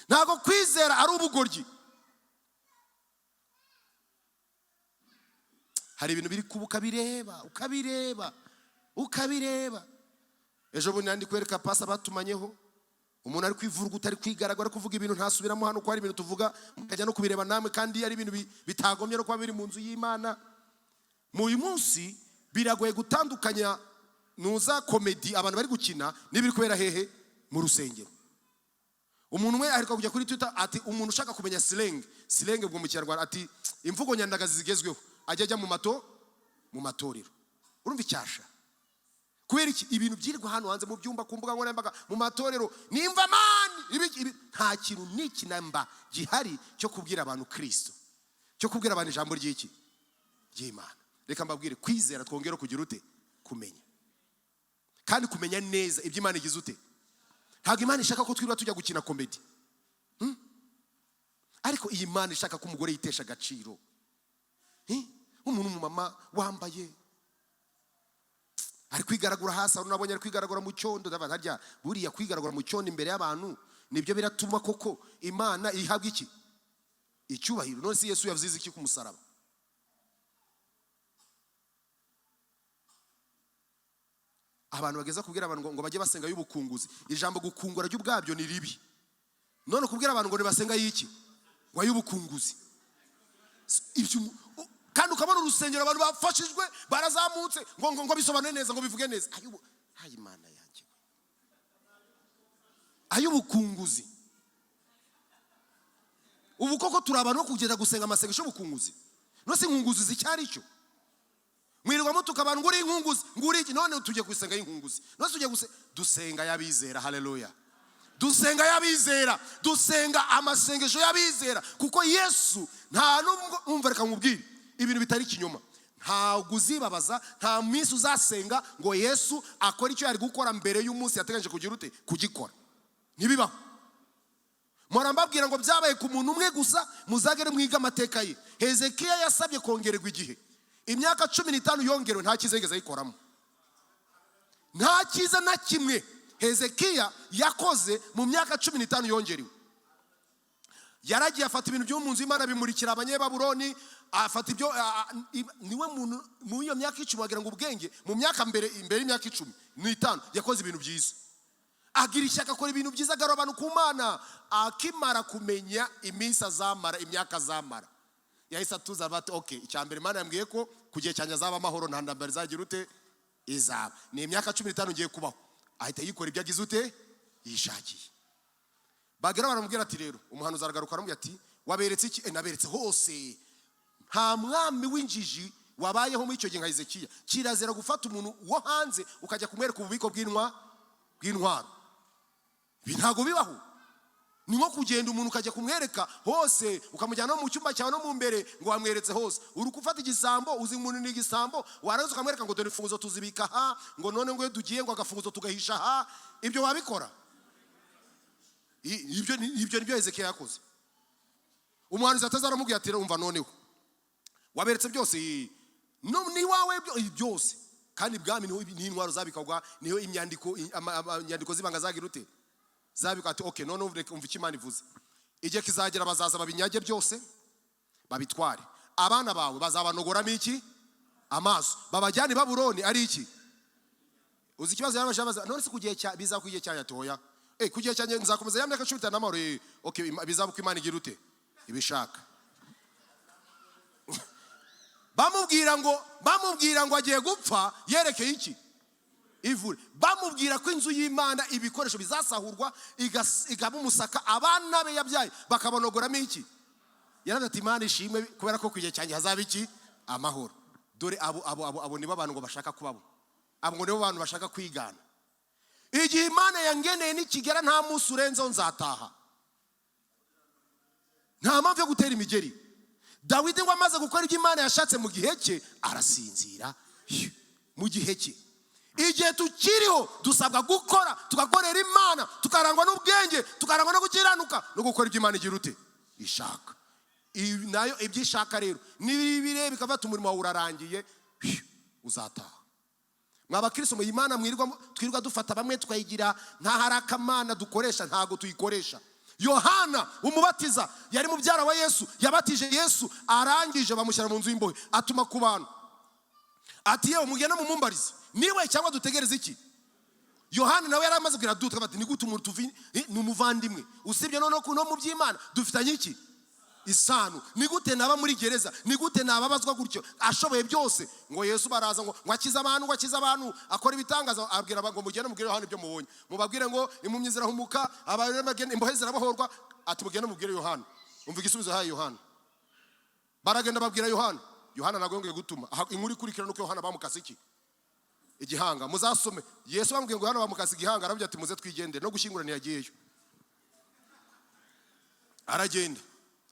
ntabwo kwizera ari ubugoryi. Hari ibintu biri kuba, ukabireba, ukabireba, ukabireba. Ejo bundi nandi kwereka pasi batumanyeho umuntu ari kwivuruguta, ari kwigaragara, ari kuvuga ibintu ntasubiramo hano, ko hari ibintu tuvuga mukajya no kubireba namwe, kandi ari ibintu bitagombye no kuba biri mu nzu y'Imana. Mu uyu munsi biragoye gutandukanya nuza comedy abantu bari gukina n'ibiri kubera hehe? Mu rusengero. Umuntu umwe aheruka kujya kuri Twitter ati: "Umuntu ushaka kumenya slang," slang ubwo mu Kinyarwanda ati imvugo nyandagazi zigezweho, ajya mu matorero. Urumva icyasha? Kubera iki? Ibintu byirirwa hano hanze mu byumba, ku mbuga nkoranyambaga, mu matorero nimva mani nta kintu n'iki namba gihari cyo kubwira abantu Kristo, cyo kubwira abantu ijambo ry'iki? Ry'Imana. Reka mbabwire, kwizera twongere kugira ute? Kumenya, kandi kumenya neza ibyo Imana igize ute? Ntabwo Imana ishaka ko twirirwa tujya gukina comedy. Ariko iyi Mana ishaka ko umugore yitesha agaciro. Umuntu w'umumama wambaye ari kwigaragura hasi, hari unabonye ari kwigaragura mu cyondo. Ndavuga, harya buriya kwigaragura mu cyondo imbere y'abantu nibyo biratuma koko Imana ihabwa iki? Icyubahiro. None se Yesu yavuze iki ku musaraba? Abantu bageza kubwira abantu ngo bajye basenga y'ubukunguzi. Ijambo gukungura ryo ubwabyo ni ribi. None kubwira abantu ngo nibasenga y'iki? Ngo ay'ubukunguzi. Ibyo kandi ukabona urusengero abantu bafashijwe barazamutse, ngo bisobanure neza, ngo bivuge neza. Ayi Imana yanjye we, ay'ubukunguzi. Ubu koko turi abantu bo kugenda gusenga amasengesho y'ubukunguzi? None se inkunguzi zicyari cyo? Mwirirwa mutuka abantu ngo uri inkunguzi, ngo uri iki? None tujye gusenga y'inkunguzi? None tujye gusenga? Dusenga y'abizera. Haleluya! Dusenga y'abizera, dusenga amasengesho y'abizera, kuko Yesu nta nubwo umva. Reka nkubwire ibintu bitari ikinyoma. Ntabwo uzibabaza, nta minsi uzasenga ngo Yesu akore icyo yari gukora mbere y'umunsi yateganyije kugira ute? Kugikora. Ntibibaho. Mpora mbabwira ngo byabaye ku muntu umwe gusa, muzagere mwiga amateka ye. Hezekiya yasabye kongererwa igihe, imyaka 15 yongerewe, nta cyiza yigeze ayikoramo, nta cyiza na kimwe Hezekiya yakoze mu myaka 15 yongerewe. Yaragiye afata ibintu byo mu nzu y'Imana bimurikira Abanyebaburoni, afata ibyo niwe muntu mu iyo myaka 10 wagira ngo ubwenge mu myaka mbere, imbere y'imyaka 15 yakoze ibintu byiza, agira ishyaka, akora ibintu byiza, agarura abantu ku Mana. Akimara kumenya iminsi azamara, imyaka azamara, yahise atuza bati: "Okay, icya mbere Imana yambwiye ko ku gihe cyanjye azaba amahoro, nta ntambara izagira ute? Izaba. Ni imyaka 15 ngiye kubaho." Ahita yikora ibyo agize ute? Yishakiye. Bagera baramubwira ati rero umuhanuzi aragaruka, aramubwira ati: "Waberetse iki?" "Naberetse hose." Nta mwami w'injiji wabayeho muri icyo gihe nka Hezekiya. Kirazira gufata umuntu wo hanze ukajya kumwereka ububiko bw'intwaro. Ibi ntabwo bibaho. Ni nko kugenda umuntu ukajya kumwereka hose, ukamujyana no mu cyumba cyawe no mu mbere, ngo wamweretse hose. Uri gufata igisambo, uzi umuntu ni igisambo, warangiza ukamwereka ngo dore imfunguzo tuzibika aha, ngo none ngo iyo tugiye ngo agafunguzo tugahisha aha. Ibyo wabikora? Ibyo nibyo Hezekiya yakoze. Umuhanuzi ataza aramubwira ati: "Umva, noneho waberetse byose no ni wawe byose." Kandi ibwami niho niho intwaro zabikagwa, niho imyandiko inyandiko z'ibanga zagira ute? Zabikwa. Ati: "Okay, none reka umva icyo Imana ivuze. Igihe kizagera bazaza babinyage byose babitware. Abana bawe bazabanogoramo iki? Amaso, babajyane i Babuloni." Ari iki? Uzi ikibazo yarabaje abaza: "None se ku gihe cya bizaba ku gihe cyanjye?" Ati: "Oya, ku gihe cyanjye nzakomeza ya myaka 15 n'amahoro." Okay, bizaba uko Imana igira ute? Ibishaka. Bamubwira ngo agiye gupfa yerekeye iki? Ivure. Bamubwira ko inzu y'Imana ibikoresho bizasahurwa, ikaba umusaka, abana be yabyaye bakabanogoramo iki? Yaravuze ati: "Imana ishimwe kubera ko ku gihe cyanjye hazaba iki? Amahoro." Dore abo nibo abantu ngo bashaka kubabo, abo ngo nibo bantu bashaka kwigana. Igihe Imana yangeneye nikigera, nta munsi urenzeho, nzataha. Nta mpamvu yo gutera imigeri. Dawidi ngo amaze gukora ibyo Imana yashatse mu gihe cye, arasinzira. Phew, mu gihe cye. Igihe tukiriho dusabwa gukora, tugakorera Imana, tukarangwa n'ubwenge, tukarangwa no gukiranuka no gukora ibyo Imana igira ute? Ishaka. Nayo ibyo ishaka rero niba bikafata umurimo wawe urarangiye, phew, uzataha. Mwa bakristo mu Imana mwirirwa twirirwa dufata bamwe tukayigira nk'aho ari akamana dukoresha, ntabwo tuyikoresha. Yohana Umubatiza yari mubyara wa Yesu, yabatije Yesu, arangije bamushyira mu nzu y'imbohe. Atuma ku bantu ati: "Yewe, mugende mumumbarize niwe cyangwa dutegereze iki?" Yohana nawe yari amaze kubwira dutu ati: "Ni gute umuntu tuvi ni umuvandimwe, usibye noneho no mu by'Imana dufitanye iki? Isano. Ni gute naba muri gereza? Ni gute nababazwa gutyo ashoboye byose?" Ngo Yesu baraza ngo akize abantu, ngo akize abantu, akora ibitangaza. Abwira ngo: "Mugende mubwire Yohana ibyo mubonye, mubabwire ngo impumyi zirahumuka, imbohe zirabohorwa." Ati: "Mugende mubwire Yohana." Umva igisubizo yahaye Yohana. Baragenda babwira Yohana. Yohana ntabwo yongeye gutuma. Aha, inkuru ikurikira nuko Yohana bamukase iki? Igihanga. Muzasome. Yesu bamubwiye ngo Yohana bamukase igihanga, arabwira ati: "Muze twigendere." No gushyingura ntiyagiyeyo, aragenda.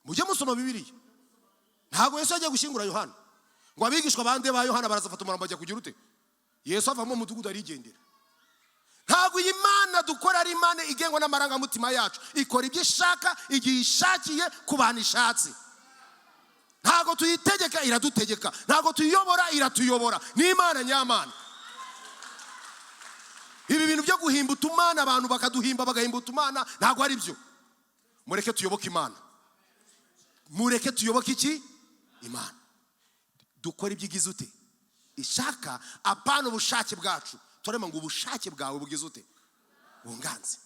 Mujye musoma Bibiliya. Ntabwo Yesu yagiye gushyingura Yohana. Ngo abigishwa bande ba Yohana barazafata umurambo bajya kugira ute? Yesu avamo umudugudu arigendera. Ntabwo iyi Mana dukora ari Imana igengwa n'amarangamutima yacu. Ikora ibyo ishaka, igihe ishakiye, ku bantu ishatse. Ntabwo tuyitegeka, iradutegeka. Ntabwo tuyiyobora, iratuyobora. Ni Imana nyamana. Ibi bintu byo guhimba utumana, abantu bakaduhimba, bagahimba utumana, ntabwo ari byo. Mureke tuyoboke Imana. Mureke tuyoboke iki? Imana. Dukora ibyo igize ute? Ishaka, apana ubushake bwacu. Turema ngo ubushake bwawe bugize ute? Bunganze.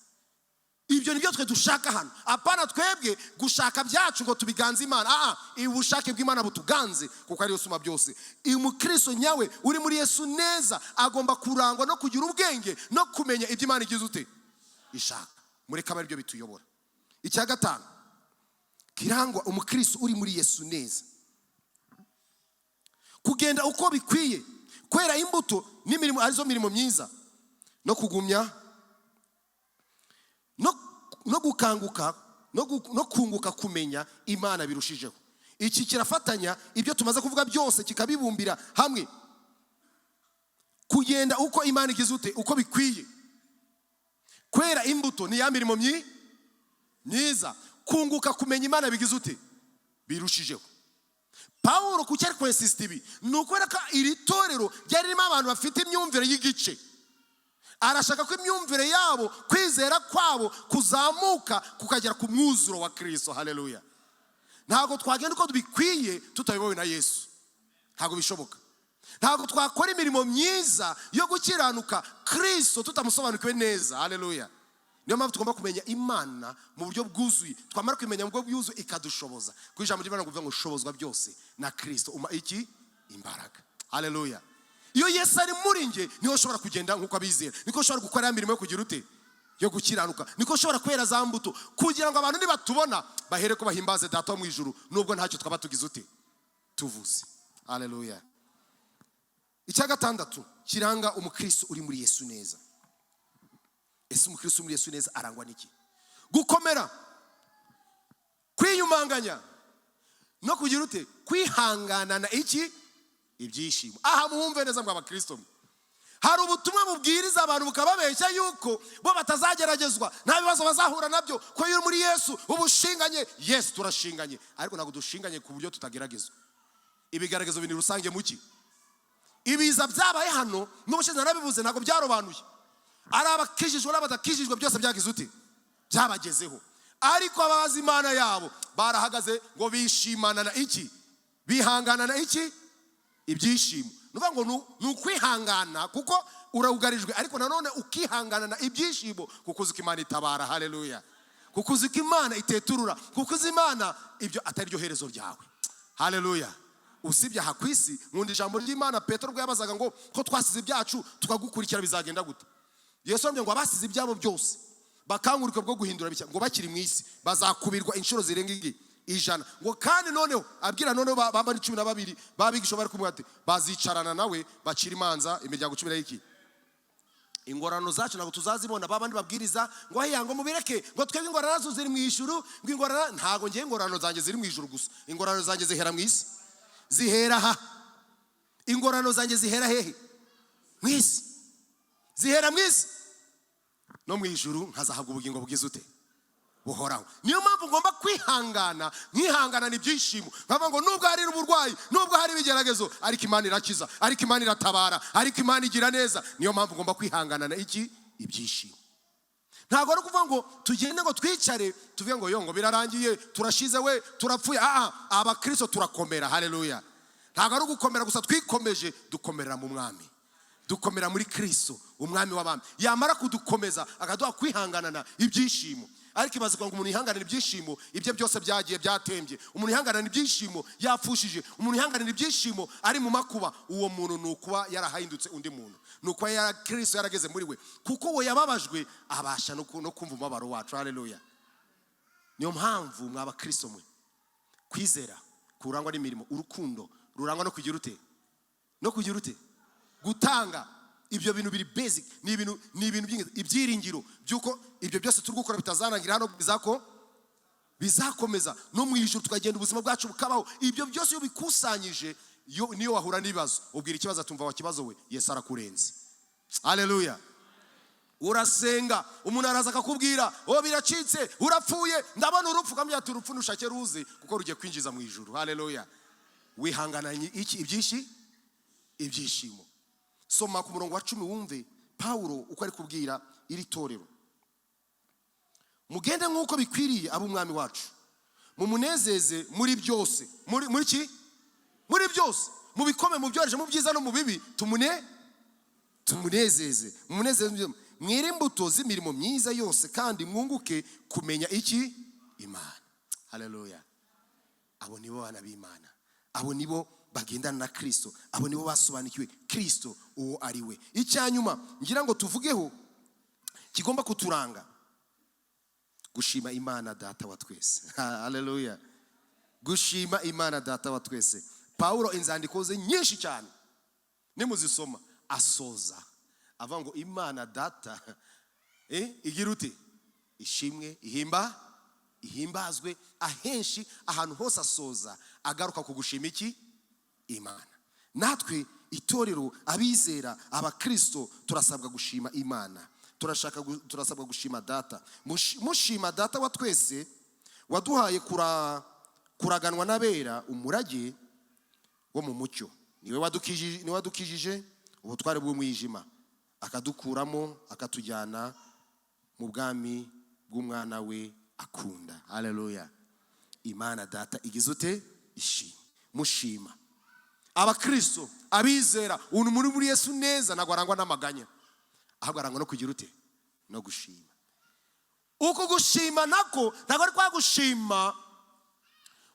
Ibyo nibyo twe dushaka hano, apana twebwe gushaka byacu ngo tubiganze Imana. Ubushake bw'Imana butuganze, kuko ariyo suma byose. Umukristo nyawe uri muri Yesu neza agomba kurangwa no kugira ubwenge no kumenya ibyo Imana igize ute? Ishaka. Mureke abe aribyo bituyobora. Icya gatanu kirangwa umukristo uri muri Yesu neza: kugenda uko bikwiye, kwera imbuto n'imirimo, arizo mirimo myiza, no kugumya no gukanguka no kunguka kumenya Imana birushijeho. Iki kirafatanya ibyo tumaze kuvuga byose, kikabibumbira hamwe. Kugenda uko Imana igize ute? Uko bikwiye. Kwera imbuto ni ya mirimo myiza. Kunguka kumenya Imana bigize ute? Birushijeho. Pawulo kuki ari kwinsista ibi? Ni ukubera ko iri torero ryari ririmo abantu bafite imyumvire y'igice. Arashaka ko imyumvire yabo, kwizera kwabo kuzamuka kukagera ku mwuzuro wa Kirisito. Haleluya! Ntabwo twagenda uko bikwiye tutayobowe na Yesu, ntabwo bishoboka. Ntabwo twakora imirimo myiza yo gukiranuka Kirisito tutamusobanukiwe neza. Haleluya! Niyo mpamvu tugomba kumenya Imana mu buryo bwuzuye. Twamara kumenya mu buryo bwuzuye, ikadushoboza. Ku ijambo ry'Imana ngo ushobozwa byose na Kirisito uma iki? Imbaraga. Haleluya! Iyo Yesu ari muri nge, niho ushobora kugenda nk'uko abizera, niko ushobora gukora ya mirimo yo kugira ute? Yo gukiranuka, niko ushobora kwera za mbuto, kugira ngo abantu nibatubona bahere ko bahimbaze Data wo mu ijuru, nubwo ntacyo twaba tugize ute? Tuvuze. Haleluya! Icya gatandatu kiranga umukristo uri muri Yesu neza. Ese umukristo uri muri Yesu neza arangwa n'iki? Gukomera, kwiyumanganya no kugira ute? Kwihanganana iki? Ibyishimo. Aha muhumve neza ngo abakristo mwe, hari ubutumwa bubwiriza abantu bukababeshya yuko bo batazageragezwa, nta bibazo bazahura nabyo, ko iyo uri muri Yesu uba ushinganye. Yesu, turashinganye, ariko ntabwo dushinganye ku buryo tutageragezwa. Ibigaragazo biri rusange muki. Ibiza byabaye hano n'ubushize narabivuze, ntabwo byarobanuye. Ari abakijijwe n'abadakijijwe, byose byagize ute? Byabagezeho. Ariko abazi Imana yabo barahagaze ngo bishimana na iki? Bihangana na iki? Ibyishimo. Ni ukuvuga ngo ni ukwihangana kuko urawugarijwe, ariko nanone ukihangana na ibyishimo kuko uzi ko Imana itabara. Haleluya! Kuko uzi ko Imana iteturura, kuko uzi Imana ibyo atari ryo herezo ryawe. Haleluya! Usibye aha ku isi, nkunda ijambo ry'Imana. Petero ubwo yabazaga ngo ko twasize ibyacu tukagukurikira, bizagenda gute? Yesu aramubwira ngo abasize ibyabo byose bakangurika bwo guhindura bishya, ngo bakiri mu isi, bazakubirwa inshuro zirenga igi 100. Ngo kandi noneho abwira noneho bambara 12 babigisha bari kumwe ati bazicarana nawe bacira imanza imiryango cumi n'iki. Ingororano zacu ntabwo tuzazibona. Babandi babwiriza ngo heya, ngo mubireke, ngo twebwe ingororano zacu ziri mu ijuru, ngo ingororano, ntabwo ngiye ingororano zanjye ziri mu ijuru gusa. Ingororano zanjye zihera mu isi, zihera aha. Ingororano zanjye zihera hehe? Mu isi. Zihera mu isi, no mu ijuru nkazahabwa ubugingo bwiza ute? Buhoraho. Niyo mpamvu ngomba kwihangana, nkihanganana ibyishimo, nkavuga ngo nubwo hari uburwayi, nubwo hari ibigeragezo, ariko Imana irakiza, ariko Imana iratabara, ariko Imana igira neza. Niyo mpamvu ngomba kwihanganana iki? Ibyishimo. Ntabwo ari ukuvuga ngo tugende ngo twicare tuvuge ngo yo, ngo birarangiye, turashize we, turapfuye. Abakristo turakomera. Haleluya! Ntabwo ari ugukomera gusa twikomeje, dukomerera mu Mwami, dukomera muri Kristo Umwami w'abami. Yamara kudukomeza akaduha kwihanganana ibyishimo. Ariko ibaze ngo umuntu yihanganira ibyishimo, ibye byose byagiye, byatembye, umuntu yihanganira ibyishimo yapfushije, umuntu yihanganira ibyishimo ari mu makuba, uwo muntu ni ukuba yarahindutse undi muntu, ni ukuba yara Kristo yarageze muri we, kuko we yababajwe abasha no kumva umubabaro wacu. Haleluya! Niyo mpamvu mwaba Kristo mwe, kwizera kurangwa n'imirimo, urukundo rurangwa no kugira ute? No kugira ute? Gutanga. Ibyo bintu biri basic, ni ibintu by'ingenzi. Ibyiringiro by'uko ibyo byose turi gukora bitazarangira hano, bizakomeza no mu ijuru, tukagenda ubuzima bwacu bukabaho. Ibyo byose iyo bikusanyije, niyo wahura n'ibibazo, ubwira ikibazo atumva wa kibazo we, Yesu arakurenze. Haleluya! Urasenga, umuntu araza akakubwira: "Oh, biracitse, urapfuye, ndabona urupfu." Ukamubwira ati: "Urupfu nushake ruze, kuko rugiye kwinjiza mu ijuru." Haleluya! Wihangananye iki? Ibyishimo. Soma ku murongo wa 10 wumve Pawulo uko ari kubwira iri torero: "Mugende nk'uko bikwiriye ab'Umwami wacu, mumunezeze muri byose." Muri ki? Muri byose, mu bikomeye, mu byoroheje, mu byiza no mu bibi, tumunezeze, mumunezeze. "Mwere imbuto z'imirimo myiza yose, kandi mwunguke kumenya iki? Imana." Haleluya! Abo nibo bana b'Imana, abo nibo bagendana na Kirisito, abo nibo basobanukiwe Kirisito uwo ari we. Icya nyuma ngira ngo tuvugeho kigomba kuturanga: gushima Imana Data wa twese. Haleluya! Gushima Imana Data wa twese. Pawulo inzandiko ze nyinshi cyane nimuzisoma, asoza avuga ngo Imana Data igira ute? Ishimwe, ihimbazwe. Ahenshi, ahantu hose asoza agaruka ku gushima iki? Imana. Natwe itorero, abizera, abakristo, turasabwa gushima Imana. Turasabwa gushima Data. Mushima Data wa twese waduhaye kuraganwa n'abera umurage wo mu mucyo. Niwe wadukijije ubutware bw'umwijima, akadukuramo, akatujyana mu bwami bw'umwana we akunda. Haleluya! Imana Data igize ute? Ishima. Mushima. Abakristo, abizera, umuntu muri Yesu neza ntabwo arangwa n'amaganya, ahubwo arangwa no kugira ute? No gushima. Uku gushima nako ntabwo ari kwa gushima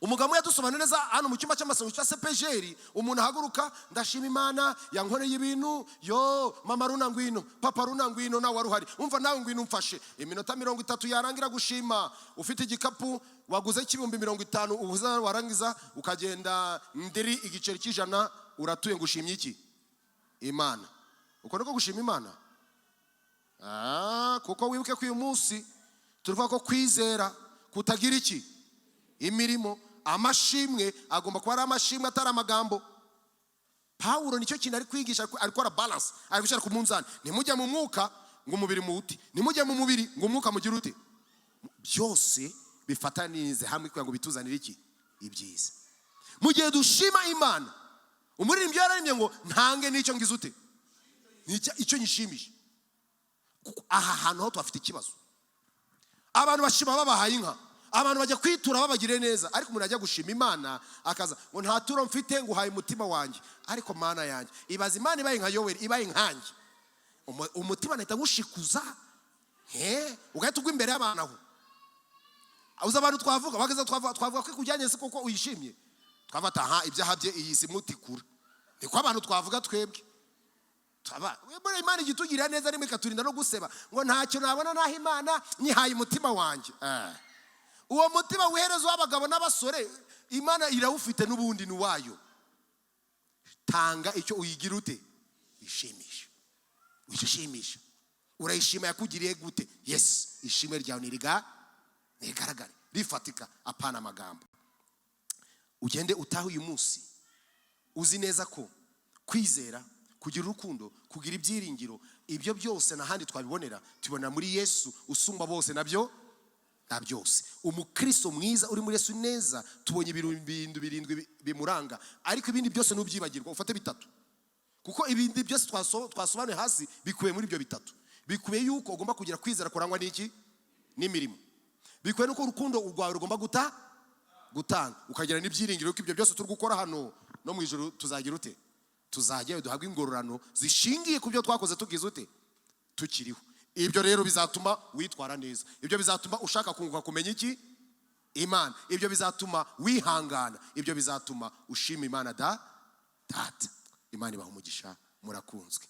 umugabo yadusobanuriye neza hano mu cyumba cy'amasengesho cya CPGL. Umuntu ahaguruka: "Ndashima Imana yankoreye ibintu." "Yo mama runa, ngwino. Papa runa, ngwino." Nawe wari uhari, umva nawe, ngwino umfashe. Iminota 30 yarangira gushima, ufite igikapu waguze cy'ibihumbi 50, ubuza warangiza ukagenda ndiri igiceri cy'ijana uratuye ngo ushimye iki? Imana. Uko niko gushima Imana? Ah, kuko wibuke ko uyu munsi tuvuga ko kwizera kutagira iki? Imirimo. Amashimwe agomba kuba ari amashimwe, atari amagambo. Pawulo nicyo kintu ari kwigisha, ari gukora balance, ari gushyira ku munzani. Ntimujye mu mwuka ngo umubiri muwute, ntimujye mu mubiri ngo umwuka mugire ute? Byose bifatanize hamwe kugira ngo bituzanire iki? Ibyiza. Mu gihe dushima Imana, umuririmbyi yararimbye ngo ntange n'icyo ngize ute? Icyo nyishimisha. Kuko aha hantu ho tuhafite ikibazo. Abantu bashima babahaye inka, abantu bajya kwitura babagiriye neza, ariko umuntu ajya gushima Imana akaza ngo "Nta turo mfite, ngo uhaye umutima wanjye." Ariko Mana yanjye, ibaza Imana ibaye nka Yoweri, ibaye nkanjye, umutima nahita ngushikuza, ugahita ugwa imbere y'abantu. Aho uzi abantu twavuga bageze, twavuga ko ikujyanye se kuko uyishimye? Twafata aha ibyaha bye, iyi si mutikura. Niko abantu twavuga twebwe. Buriya Imana ijya itugirira neza rimwe ikaturinda no guseba, ngo "Ntacyo nabona naho Imana nyihaye umutima wanjye." Uwo mutima wihereza w'abagabo n'abasore, Imana irawufite n'ubundi ni uwayo. Tanga icyo uyigira ute? Ishimisha, wishimisha. Urayishima yakugiriye gute? Yes, ishimwe ryawe nirigaragare rifatika, apana amagambo. Ugende utahe uyu munsi uzi neza ko kwizera, kugira urukundo, kugira ibyiringiro, ibyo byose nta handi twabibonera, tubona muri Yesu usumba bose nabyo na byose. Umukristo mwiza uri muri Yesu neza, tubonye ibintu birindwi bimuranga, ariko ibindi byose nubyibagirwa, ufate bitatu, kuko ibindi byose twasobanuye hasi bikubiye muri ibyo bitatu. Bikubiye yuko ugomba kugira kwizera kurangwa n'iki? N'imirimo. Bikubiye nuko urukundo rwawe rugomba gutanga, ukagira n'ibyiringiro ko ibyo byose turi gukora hano, no mu ijoro tuzagira ute? Tuzajyayo duhabwe ingororano zishingiye ku byo twakoze tugize ute? Tukiriho. Ibyo rero bizatuma witwara neza, ibyo bizatuma ushaka kunguka kumenya iki? Imana. Ibyo bizatuma wihangana, ibyo bizatuma ushima Imana da Data. Imana ibaha umugisha, murakunzwe.